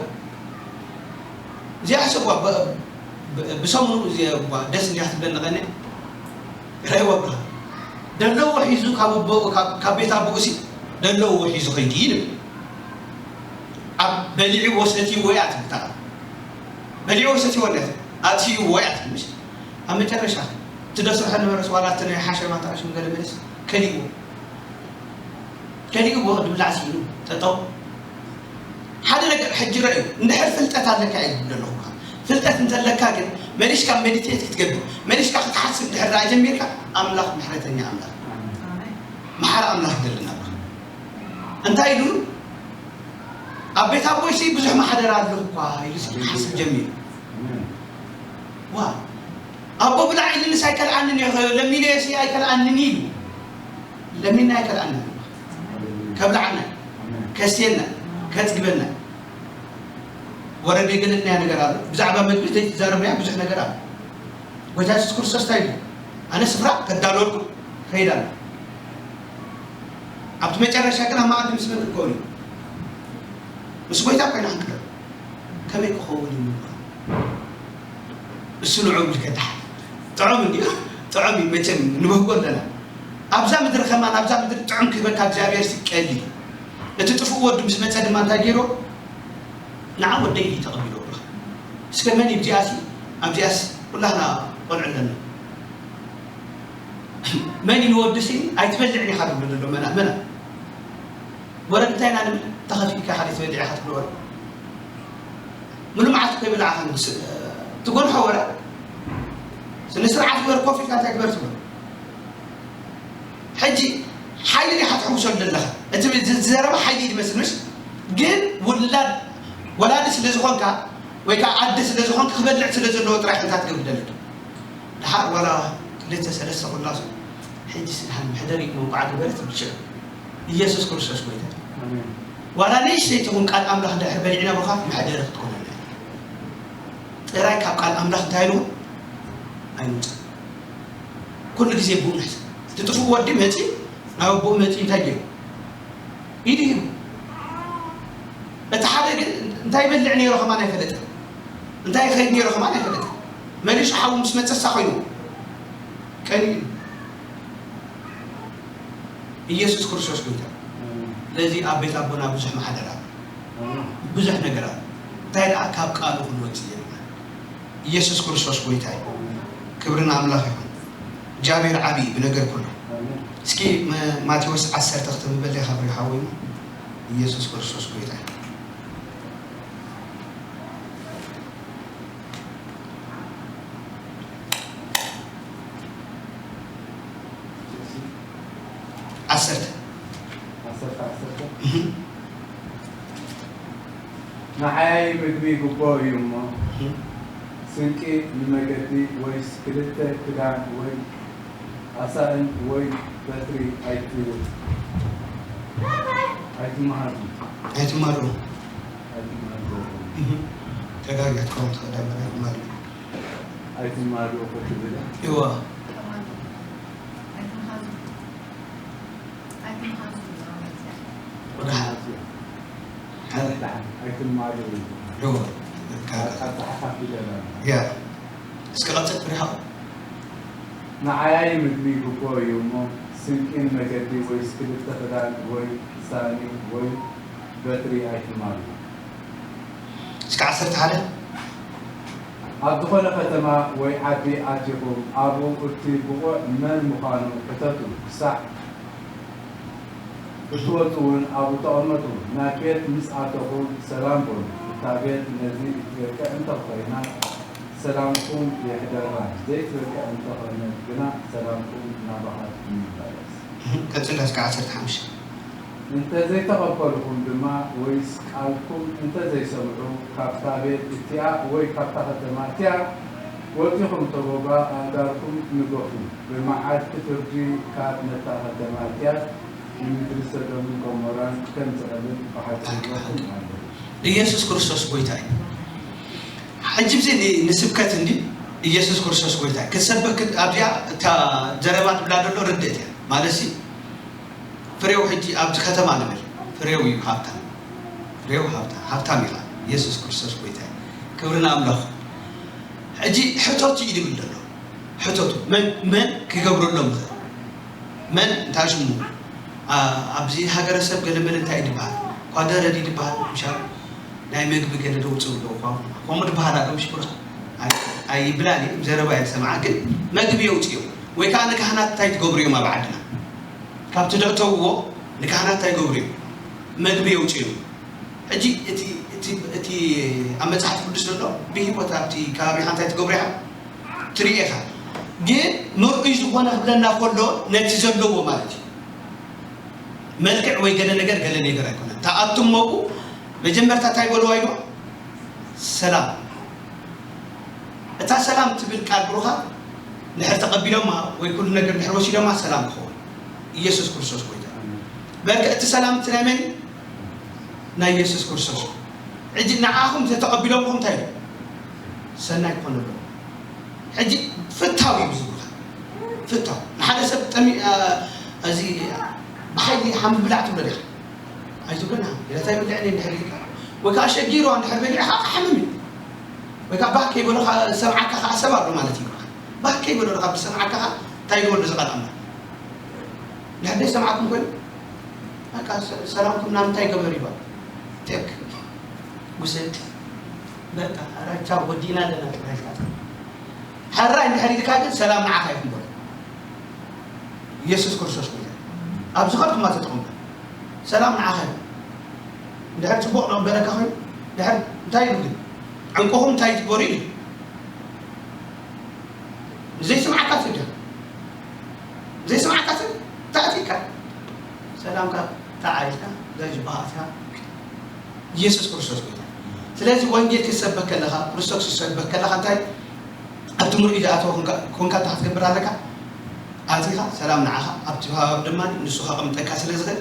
እዚኣ ሕሰብዋ። ብሰሙኑ ደስ እንዲያ ክትብለኒ ቀኒያ ረእይዋ ብርሃን ደለዎ ሒዙ ካብ ቤት ኣቦኡ ሲ ደለዎ ሒዙ ከይዱ ይብል። ኣብ በሊዕዎ ሰትይዎ እያ ትብል። በሊዕዎ ሰትይዎ እያ ኣጥፊእዎ እያ ትብል። ኣብ መጨረሻ እቲ ደስርሖ ነበረስ ዋላ እቲ ናይ ሓሸማ ተኣሽሙ ገለ መለስ ከሊእዎ ከሊእዎ ድብላዕ ስኢኑ ጠጠው ሓደ ነገር ሕጂ ረእዩ እንድሕር ፍልጠት ኣለካ እየ ዝብል ዘለኹ ፍልጠት እንተለካ ግን መሊሽካ ሜዲቴት ክትገብር መሊሽካ ክትሓስብ እንድሕር ደኣ ጀሚርካ ኣምላኽ ምሕረተኛ ኣምላኽ መሓሪ ኣምላኽ ይደልና እንታይ ኢሉ ኣብ ቤት ኣቦይሲ ብዙሕ ማሕደር ኣሎ እኳ ኢሉ ክሓስብ ጀሚሩ ዋ ኣቦ ብላዕ ኢልንስ ኣይከልኣንን እየ ለሚነየሲ ኣይከልኣንን ኢሉ ለሚና ኣይከልኣንን ከብላዕና ከስየና ከፅግበና ወረደ ገለናያ ነገር ኣሎ ብዛዕባ መግቢ ዘይትዛረብናያ ብዙሕ ነገር ኣሎ ጎይታ የሱስ ክርስቶስ እንታይ ኢሉ ኣነ ስፍራ ከዳለወልኩም ከይድ ኣሎ ኣብቲ መጨረሻ ግን ኣብ መኣዲ ምስ መን ክከውን እዩ ምስ ጎይታ ኮይና ክንቅረብ ከመይ ክኸውን እዩ ምባል እሱ ንዑ ብልከ ደሓን ጥዑም እንዲ ጥዑም እዩ መቸም ንበህጎ ኣለና ኣብዛ ምድሪ ከማን ኣብዛ ምድሪ ጥዑም ክህበካ እግዚኣብሔር ሲ ቀሊ እቲ ጥፉእ ወዱ ምስ መፀ ድማ እንታይ ገይሮ ንዓ ወደይ እዩ ተቐቢሎ ብለኻ እስከ መን እዩ ኣብዚኣሲ ኣብዚኣስ ኩላህና ቆልዑ ኣለና መን እዩ ንወድሲ ኣይትበልዕን ኢኻ ትብሎ ዘሎ መና መና ወረ እንታይ ኢና ንብል ተኸፊእካ ሓደ ትበልዕ ኢኻ ትብሎ ወረ ሙሉ መዓልቲ ከይበላዕኻ ንስ ትጎንሖ ወረ ስነ ስርዓት ግበር ኮፍ ኢልካ እንታይ ግበር ትብሎ ሕጂ ሓይሊ ዲኻ ትሕውሰሉ ዘለኻ እቲ ዝዘረባ ሓይሊ እዩ ዝመስል ምሽ ግን ውላድ ወላዲ ስለ ዝኾንካ ወይ ከዓ ኣደ ስለ ዝኾንካ ክበልዕ ስለ ዘለዎ ጥራይ እንታይ ትገብር ደለካ ደሓር ዋላ ክልተ ሰለስተ ኩላሱ ሕጂ ስድሓን መሕደሪ መውቃዕ ግበረት ብልሽዕ ኢየሱስ ክርስቶስ ጎይታ ዋላ ንእሽተይ ትኹን ቃል ኣምላኽ እንድሕር በሊዕና ብኻ መሕደሪ ክትኮነና ጥራይ ካብ ቃል ኣምላኽ እንታይ ኢልዎ ኣይንውፅእ ኩሉ ግዜ ብኡ ንሕሰብ እቲ ጥፉእ ወዲ መፂ ናብ ኣቦኡ መፂ እንታይ ገይሩ ኢዱ ሂቡ እቲ ሓደ ግን እንታይ ይበልዕ ነይሩ ከማን ኣይፈለጠ እንታይ ይኸይድ ነይሩ ከማን ኣይፈለጠ መሊሱ ሓዉ ምስ መፀሳ ኮይኑ ቀኒ ኢየሱስ ክርስቶስ ጎይታ ስለዚ ኣብ ቤት ኣቦና ብዙሕ ማሕደር ኣሎ ብዙሕ ነገር ኣሎ እንታይ ደኣ ካብ ቃሉ ክንወፅእ የብልና ኢየሱስ ክርስቶስ ጎይታ እዩ ክብሪ ንኣምላኽ ይኹን እግዚኣብሔር ዓብዪ ብነገር ኩሉ እስኪ ማቴዎስ ዓሰርተ ክትንበል ኢኻ ብሪሃወይ ኢየሱስ ክርስቶስ ጎይታ እዩ ዓሰርተ ዓሰርተ ዓሰርተ ንዓያይ ምግቢ ይግብኦ እዩ እሞ ስንቂ ንመገዲ ወይስ ክልተ ክዳን ወይ ኣሳእን ወይ በትሪ ኣይትምሃዙ ኣይትምሃዙ ኣይትምሃዙ ተጋጊኻ ክትከውን ትኽእል እያ ኣይትምሃዙ ኣይትምሃዙ ክትብል እዋ ኣይትምሃዙ ወደ ሓደ ሓደ ኣይትማሉ ዶ ካብ ጸሓፍ ይደላ ያ እስከ ቀጽል ፍሪሃው ንዓያይ ምግቢ ይግብኦ እዩ እሞ ስንቂ ንመገዲ ወይስ ክልተ ክዳን ወይ ሳእኒ ወይ በትሪ ኣይትማሉ እስከ ዓሰርተ ሓደ ኣብ ዝኾነ ከተማ ወይ ዓዲ ኣቲኹም ኣብኡ እቲ ብቑዕ መን ምዃኑ ሕተቱ ክሳዕ ክትወፁ እውን ኣብኡ ተቐመጡ። ናብ ቤት ምስ ኣተኹም ሰላም በሉ። እታ ቤት ነዚ እትበቅዕ እንተኾይና ሰላምኩም ይሕደራ፣ ዘይትበቅዕ እንተኾነት ግና ሰላምኩም ናባኻትኩም ይመለስ። ቀፅል እስከ ዓሰርተ ሓሙሽተ። እንተዘይተቐበልኹም ድማ ወይስ ቃልኩም እንተዘይሰምዑ ካብታ ቤት እቲኣ ወይ ካብታ ከተማ እቲኣ ወፂኹም ተጎባ ኣእጋርኩም ንገፉ። ብመዓልቲ ፍርዲ ካብ ነታ ከተማ እቲኣስ ንምድሪ ሰዶምን ገሞራን ከም ዝቐልል ብሓቂ እብለኩም ኣለኹ። ኢየሱስ ክርስቶስ ጎይታ እዩ። ሕጂ ብዚ ን- ንስብከት እንዲ ኢየሱስ ክርስቶስ ጎይታ እዩ። ክትሰብክ ኣብዚኣ እታ ዘረባ ትብላ ዘሎ ርድእት እያ። ማለት ሲ ፍሬው ሕጂ ኣብዚ ከተማ ንብል ፍሬው እዩ ሃብታም። ፍሬው ሃብታም፣ ሃብታም ኢኻ። ኢየሱስ ክርስቶስ ጎይታ እዩ። ክብሪ ንኣምላኽ። ሕጂ ሕቶት እዩ ድብል ዘሎ። ሕቶቱ መን መን ክገብረሎም ይኽእል? መን እንታይ ሽሙ? ኣ- ኣብዚ ሃገረሰብ ገለመለ እንታይ ድበሃል? ኳደረ ድዩ ድበሃል? ምሻል ናይ መግቢ ገለ ደውፅኡ ዶ እኳ ከምኡ ድበሃል ኣሎ። ምሽ ብሩኽ ኣይ- ኣይብላን እየ፣ ዘረባ እየ ዝሰምዓ፣ ግን መግቢ የውፅኡ ወይ ከዓ ንካህናት እንታይ ትገብሩ እዮም ኣብ ዓድና? ካብቲ ደእተውዎ ንካህናት እንታይ ይገብሩ እዮም? መግቢ የውፅኡ እዮም። ሕጂ እቲ እቲ እቲ ኣብ መፅሓፍ ቅዱስ ዘሎ ብሂወት ኣብቲ ከባቢኻ እንታይ ትገብሩ ኢኻ? ትርኢ ኢኻ። ግን ምርኡይ ዝኾነ ክብለና ከሎ ነቲ ዘለዎ ማለት እዩ። መልክዕ ወይ ገለ ነገር ገለ ነገር ኣይኮነን። ተኣቱም መብኡ መጀመርታ እንታይ በልዋ ኢሉ? ሰላም። እታ ሰላም ትብል ቃል ብሩኻ ድሕር ተቐቢሎማ ወይ ኩሉ ነገር ድሕር ወሲዶማ ሰላም ክኸውን ኢየሱስ ክርስቶስ ጎይታ። በርካ እቲ ሰላም እቲ ናይ መን? ናይ ኢየሱስ ክርስቶስ። ሕጂ ንዓኹም ተተቐቢሎምኩም እንታይ እዩ? ሰናይ ክኾነሎም። ሕጂ ፍታው እዩ ዝብሉኻ። ፍታው ንሓደ ሰብ ጠሚ እዚ ብሓይሊ ሓምብላዕ ትብሎ ዲኻ? ኣይትብሎን ኢኻ። ኢላ እንታይ ይብልዕ እኔ እንድሕር ኢልካ ወይ ከዓ ሸጊርዋ እንድሕር በሊዕኻ ክሓምም እዩ። ወይ ከዓ ባህ ከይበሎ ከዓ ዝሰምዓካ ከዓ ሰብ ኣሎ ማለት እዩ። ባህ ከይበሎ ከዓ ዝሰምዓካ ከዓ እንታይ ይበሎ ዝቓል ኣምላኽ? ድሕር ዘይሰምዓኩም ኮይኑ በቃ ሰ- ሰላምኩም ናብ እንታይ ገበር ይባል? ቴክ ውሰድ በቃ ኣራቻ ወዲና ኣለና ትባልካ ሕራይ እንድሕር ኢልካ ግን ሰላም ንዓኻ ይኹን በሎ። ኢየሱስ ክርስቶስ ጎይታ። ኣብ ዝኸድኩማ ተጠቐምኩ። ሰላም ንዓኻ ይኹን። እንድሕር ጽቡቕ ነበረካ ኮይኑ ድሕር እንታይ ኢሉ ግን ዕንቁኹም እንታይ ትበሩ ኢሉ ዘይስምዓካ ትብዳ ዘይስምዓካ ትብ ታእቲካ ሰላምካ ተዓይልካ ዛጅባሃትካ ኢየሱስ ክርስቶስ ጎይታ። ስለዚ ወንጌል ክትሰበክ ከለኻ ክርስቶስ ክትሰበክ ከለኻ እንታይ ኣብቲ ምርኢት ዝኣተወ ኮንካ እንታይ ክትገብር ኣለካ? ኣቲኻ ሰላም ንዓኻ ኣብቲ ከባቢ ድማ ንሱ ከቐምጠካ ስለ ዝኽእል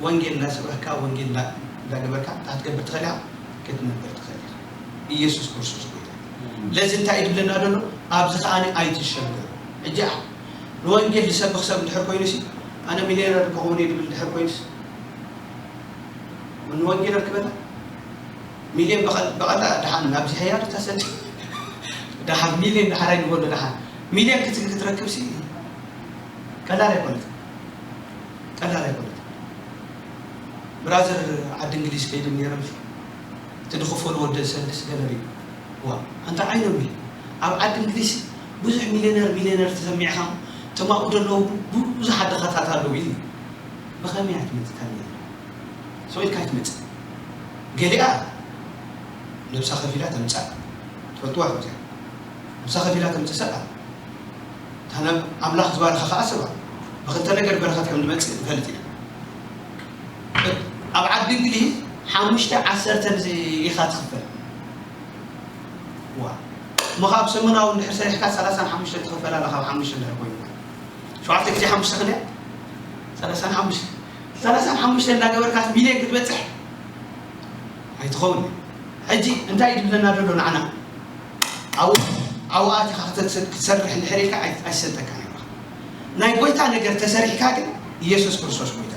ወንጌል እንዳሰበኽካ ወንጌል እንዳ- እንዳገበርካ እንታይ ክትገብር ትኽእል ኢኻ? ክትነብር ትኽእል ኢኻ። ኢየሱስ ክርስቶስ ጎይታ። ለዚ እንታይ እዩ ዝብለና ዘሎ? ኣብዚ ከኣ ኣይትሸገሩ። ሕጂ ንወንጌል ዝሰብኽ ሰብ እንድሕር ኮይኑ ሲ ኣነ ሚልዮነር ክኸውን እየ ዝብል እንድሕር ኮይኑስ ንወንጌል ኣርክበና ሚልዮን በቐላ ደሓን ናብዚ ሕያድ ተሰድ ደሓን ሚልዮን ደሓራይ ንበሎ ደሓን ሚልዮን ክትረክብ ሲ ቀላል ኣይኮነት። ቀላል ኣይኮነት። ብራዘር ዓዲ እንግሊዝ ከይድም ነይሮም እቲ ዝኽፈሉ ወደ ሰልስ ገለሪ ዋ ኣንታ ዓይኖም እዩ ኣብ ዓዲ እንግሊዝ ብዙሕ ሚልዮነር ሚልዮነር ተሰሚዕኻ ተማኡ ዘለዉ ብዙሕ ኣደኻታት ኣለዉ ኢሉ ብኸመይ ኣይትመፅእ ካብ ሚልዮነር ሰው ኢልካ ኣይትመፅእ ገሊኣ ነብሳ ከፊላ ተምፃእ ትፈልጥዋ ከምዚኣ ነብሳ ከፊላ ተምፅእ ሰብ ኣላ ኣምላኽ ዝባረኸ ከዓ ሰብ ኣሎ። ብክልተ ነገር በረኸት ከም ዝመፅእ ንፈልጥ ኢና። ኣብ ዓዲ እንግሊዝ ሓሙሽተ ዓሰርተ ኢኻ ትኽፈል። ዋ እሞ ካብ ሰሙናዊ እንድሕር ሰሪሕካ ሰላሳን ሓሙሽተን ትኽፈል ኣላ ካብ ሓሙሽተ እንድሕር ኮይኑ ሸውዓተ ግዜ ሓሙሽተ ክንደይ ሰላሳን ሓሙሽተ ሰላሳን ሓሙሽተ እንዳገበርካ ሚልዮን ክትበፅሕ ኣይትኸውን ሕጂ እንታይ እዩ ዝብለና ዘሎ ንዓና ኣብኡ ኣብኡ ኣቲኻ ክትሰርሕ እንድሕር ኢልካ ኣይሰልጠካን እዩ ናይ ጎይታ ነገር ተሰሪሕካ ግን ኢየሱስ ክርስቶስ ጎይታ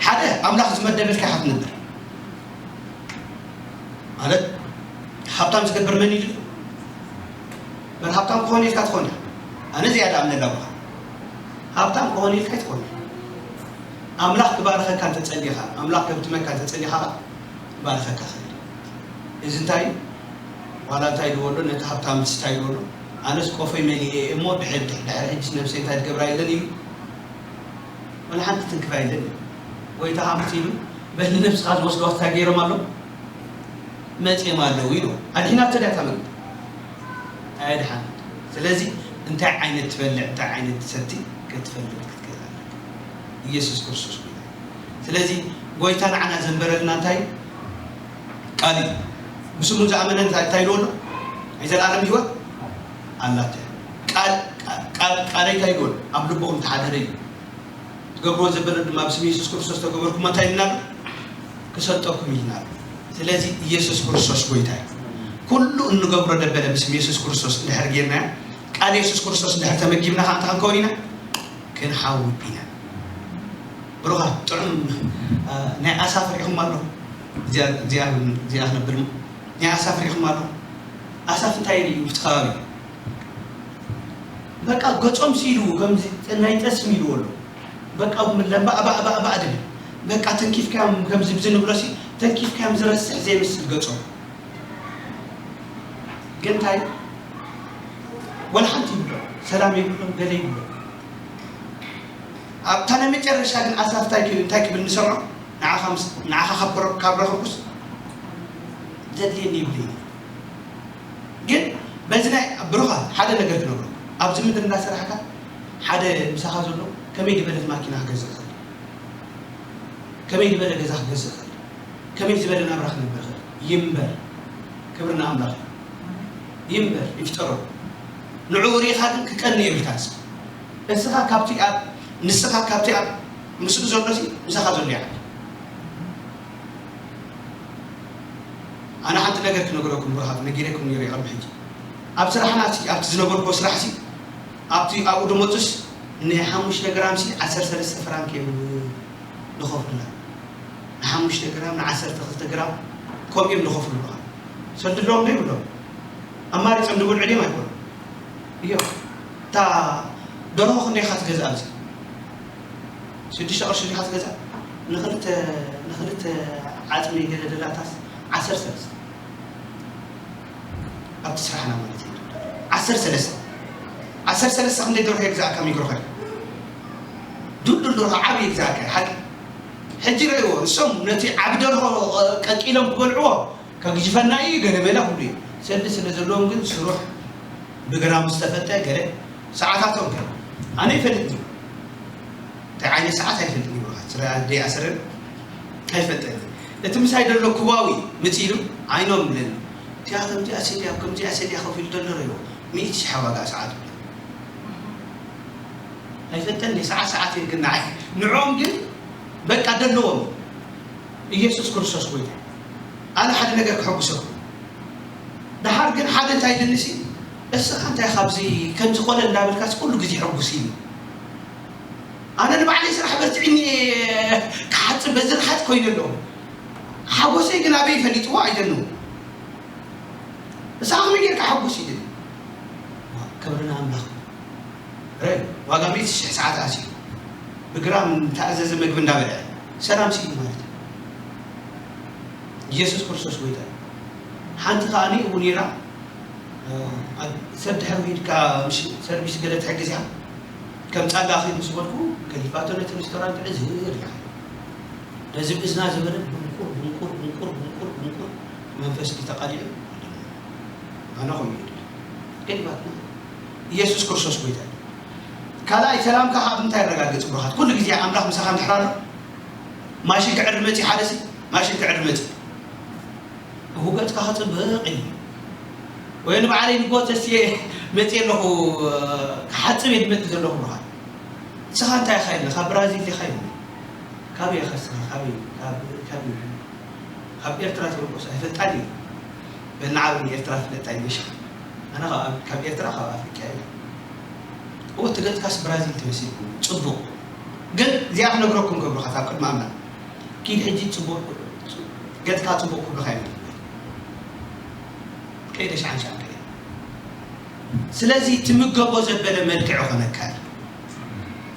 ሓደ ኣምላኽ ዝመደበልካ ኢኻ ትነብር ማለት ሃብታም ዝገብር መን እዩ በር ሃብታም ክኾን ኢልካ ትኾን እያ ኣነ ዝያዳ ኣምነላ ብኻ ሃብታም ክኾን ኢልካ ትኾን ኣምላኽ ክባርኸካ እንተጸሊኻ ኣምላኽ ከብትመካ እንተጸሊኻ ባርኸካ ኸእል እዚ እንታይ ዋላ እንታይ ዝበሎ ነቲ ሃብታም ስታይ ዝበሎ ኣነስ ቆፈይ መሊኤ እሞ ድሕር ድሕር ሕጅስ ነብሰይ እንታይ ትገብራ የለን እዩ ወላ ሓንቲ ትንክፍ ኣይለን እዩ ጎይታ ሃምት ኢሉ በል ንነብስኻ ዝወስድዋ እንታይ ገይሮም ኣሎ መፅኦም ኣለዉ ኢሉ ኣድሒናቶ ድያ እታ ምግቢ ኣየድሓነት ስለዚ እንታይ ዓይነት ትበልዕ እንታይ ዓይነት ትሰቲ ክትፈልጥ ክትክእል ኣለካ ኢየሱስ ክርስቶስ ጎይታ ስለዚ ጎይታ ንዓና ዘንበረልና እንታይ ቃል እዩ ብስሙ ዝኣመነ እንታይ እንታይ ይልዎ ኣሎ ናይ ዘላለም ህይወት ኣላተ ቃል ቃል ቃል እንታይ ይልዎ ኣሎ ኣብ ልቦኹም ተሓደረ እዩ ትገብርዎ ዘበለ ድማ ብስም የሱስ ክርስቶስ ተገበርኩሞ እንታይ ኢልና ኣሎ ክሰጠኩም ኢልና ኣሎ ስለዚ ኢየሱስ ክርስቶስ ጎይታ እዩ። ኩሉ እንገብሮ ደበለ ብስም ኢየሱስ ክርስቶስ እንድሕር ጌርና፣ ቃል ኢየሱስ ክርስቶስ እንድሕር ተመጊብና፣ ከኣ እንታይ ክንከውን ኢና? ክንሓዊ ኢና። ብሩኻት፣ ጥዑም፣ እ፣ ናይ ኣሳፍ ርኢኹም ኣሎ? እዚኣ፣ እዚኣ፣ እዚኣ ክነብል፣ ናይ ኣሳፍ ርኢኹም ኣሎ? ኣሳፍ እንታይ ይርኢ ኣብቲ ከባቢ? በቃ ገጾም ሲሉ፣ ከምዚ ናይ ጠስሚ ኢልዎ ኣሎ። በቃ ለምባእ ባእ ባእ ባእ ድብል። በቃ ተንኪፍካዮም ከምዚ ብዚ ንብሎ ሲ፣ ተንኪፍካዮም ዝረስሕ ዘይመስል ገጾም። ግን እንታይ? ወላ ሓንቲ ይብሎ፣ ሰላም ይብሎም፣ ገለ ይብሎ። ኣብታ ናይ መጨረሻ ግን ኣሳፍ እንታይ ክብል፣ እንታይ ክብል ንሰምዖ? ንዓኻ ምስ፣ ንዓኻ ካብ ክረ-፣ ካብ ረኸብኩስ ዘድልየኒ ይብለኒ። ግን በዚ ናይ ብሩኻ ሓደ ነገር ክነግሮ፣ ኣብዚ ምድሪ እንዳሰራሕካ ሓደ ምሳኻ ዘሎ ከመይ ዝበለት ማኪና ክገዝእ ይኽእል? ከመይ ዝበለ ገዛ ክገዝእ ይኽእል? ከመይ ዝበለ ናብራ ክነብር ይኽእል? ይንበር፣ ክብሪ ንኣምላኽ እዩ። ይንበር፣ ይፍጠሮ። ንዕኡ ርኢኻ ግን ክቀንእ የብልካን። እስኻ፣ እስኻ ካብቲ ኣብ፣ ንስኻ ካብቲ ኣብ ምስኡ ዘሎሲ ምሳኻ ዘሎ ይዓቢ። ኣነ ሓንቲ ነገር ክነግረኩም ብሩኻት፣ ነጊረኩም ነይረ ቅድሚ ሕጂ። ኣብ ስራሕና እቲ፣ ኣብቲ ዝነበርኩዎ ስራሕሲ፣ ኣብቲ ኣብኡ ድመጹስ ንሓሙሽተ ግራምሲ ዓሰርተ ሰለስተ ፍራንክ እዮም ንኸፍሉና። ንሓሙሽተ ግራም፣ ንዓሰርተ ክልተ ግራም ከምኡ እዮም ንኸፍሉና። ሰልዲ ኣለዎም ዶ የብሎም? ኣማሪጾም ዝብልዑ ድዮም ኣይኮኑን? እዮም። እታ ደርሆ ክንደይ ኢኻ ትገዝኣ ኣብዚ? ሽዱሽተ ቅርሺ ዲኻ ትገዝኣ? ንኽልተ፣ ንኽልተ ዓጽሚ ገለ ደላታስ ዓሰርተ ሰለስተ። ኣብቲ ስራሕና ማለት እዩ። ዓሰርተ ሰለስተ። ዓሰርተ ሰለስተ ክንደይ ደርሆ ይግዛእካ ሚክሮ ኸይድ? ዱልዱል ደርሆ ዓብዪ ይግዛእካ እዩ፣ ሓቂ። ሕጂ ረእይዎ፣ እሶም ነቲ ዓቢ ደርሆ ቀቂሎም ክበልዕዎ፣ ከግጅፈና እዩ፣ ገለ መለ ክብሉ እዩ። ሰልዲ ስለ ዘለዎም ግን ስሩሕ ብግራም ዝተፈልጠ ገለ ሰዓታቶም ከ ኣነ ይፈልጥኒ። እንታይ ዓይነት ሰዓት ኣይፈልጥን እዩ፣ ብሩኻት። ስለ ኣደይ ኣሰረን ኣይፈልጠን። እቲ ምሳይ ዘሎ ኩባዊ ምጽእ ኢሉ፣ "ዓይኖም" ብለኒ። እቲኣ ከምዚኣ ሰልዲ፣ ኣብ ከምዚኣ ሰልዲ ኮፍ ኢሉ ዘሎ ረእይዎ። ሚእቲ ሽሕ ዋጋ ሰዓት። ኣይፈልጠን፣ ሰዓት ሰዓት እዩ ግን ንዓይ። ንዕኦም ግን በቃ ደለዎም። ኢየሱስ ክርስቶስ ጎይታ። ኣነ ሓደ ነገር ክሕጉሰኩም። ደሓር ግን ሓደ እንታይ ኢልኒሲ፣ "እስኻ እንታይ ካብዚ ከምዚ ኮነ እንዳበልካስ ኩሉ ግዜ ሕጉስ?" ኢሉ። ኣነ ንባዕለይ ስራሕ በርትዕኒ ክሓጽብ በዚ ርሓት ኮይኑ ኣለኹ። ሓጎሰይ ግን ኣበይ ፈሊጥዎ ኣይደለኹ። ንስኻ ከመይ ጌርካ ሕጉስ ኢልኒ? ክብሪ ንኣምላኽ። ረ-፣ ዋጋ ሚእቲ ሽሕ ሰዓት ኣስዩ። ብግራም ዝተኣዘዘ መግቢ እንዳበልዐ ሰላም ስኢኑ ማለት እዩ። ኢየሱስ ክርስቶስ ጎይታ እዩ። ሓንቲ ከኣ እው ነይራ፣ እ፣ ኣብ ሰብ ድሕሪ ሂድካ ምሽ-፣ ሰርቪስ ገለ ትሕግዝ እያ። ከም ጻጋ ኺድ ምስ በልኩ፣ ገሊፋቶ ነቲ ሬስቶራንት ዕዝር ኢላ። ነዚ ብእዝና ዝበለ ድንቁር፣ ድንቁር፣ ድንቁር፣ ድንቁር፣ ድንቁር መንፈስ ተቃሊዑ። ኣነ ኾይኑ ገሊፋትና። ኢየሱስ ክርስቶስ ጎይታ እዩ። ካልኣይ ሰላምካ ካብ እንታይ የረጋግጽ ብሩኻት? ኩሉ ግዜ ኣምላኽ ምሳኻ እንድሕር ኣሎ፣ ማሽን ክዕሪ መጺ፣ ሓደሲ ማሽን ክዕሪ መጺ። እሁ ገጽካ ክጽብቕ እዩ። ወይ ንባዕለይ ንጎተስየ መጺ ኣለኹ፣ ክሓጽብ እየ ዝመጽእ ዘለኹ ብሩኻት። ንስኻ እንታይ ኢኻ ኢልና? ካብ ብራዚል ዲኻ ኢሉ። ካበይ ኢኻ ንስኻ? ካበይ? ካብ፣ ካብ፣ ካብ ኤርትራ ተበቆስ ኣይፈልጣን እየ። በናዓብ ኤርትራ ፍለጣ ይመሻ። ኣነ ካብ፣ ካብ ኤርትራ፣ ካብ ኣፍሪቃ እየ። እወ፣ እቲ ገጽካስ ብራዚል ተመሲልኩም። ጽቡቕ። ግን እዚኣ ክነግረኩም ገብሩኻት ኣብ ቅድሚ ኣምላኽ። ኪድ ሕጂ ጽቡቕ፣ ገጽካ ጽቡቕ ክብለኻ ይብል። ከይደ ሻዕን ሻዕን ከይደ። ስለዚ ትምገቦ ዘበለ መልክዕ ይኾነካ እዩ።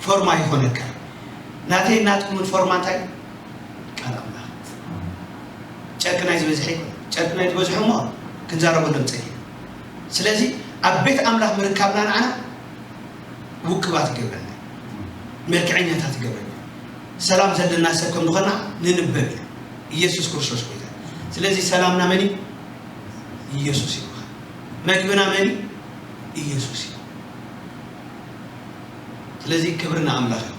ፎርማ ይኾነካ እዩ። ናተይ ናትኩምን ፎርማ እንታይ? ቃል ኣምላኽ። ጨርቂ ናይ ዝበዝሐ ይኮነ። ጨርቂ ናይ ዝበዝሐ እሞ ክንዛረበሎም ጸኒሕና። ስለዚ ኣብ ቤት ኣምላኽ ምርካብና ንዓና ውቅባት ይገብረና፣ መልክዐኛታት ይገብረና። ሰላም ዘለና ሰብ ከም ዝኾና ንንበብ ኢና። ኢየሱስ ክርስቶስ ጎይታ። ስለዚ ሰላምና መን እዩ? ኢየሱስ እዩ። መግብና መን እዩ? ኢየሱስ እዩ። ስለዚ ክብሪ ንኣምላኽ እዩ።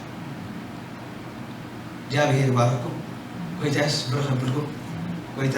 እግዚኣብሔር ይባርኩም። ጎይታ የሱስ ብርኽ የብልኩም። ጎይታ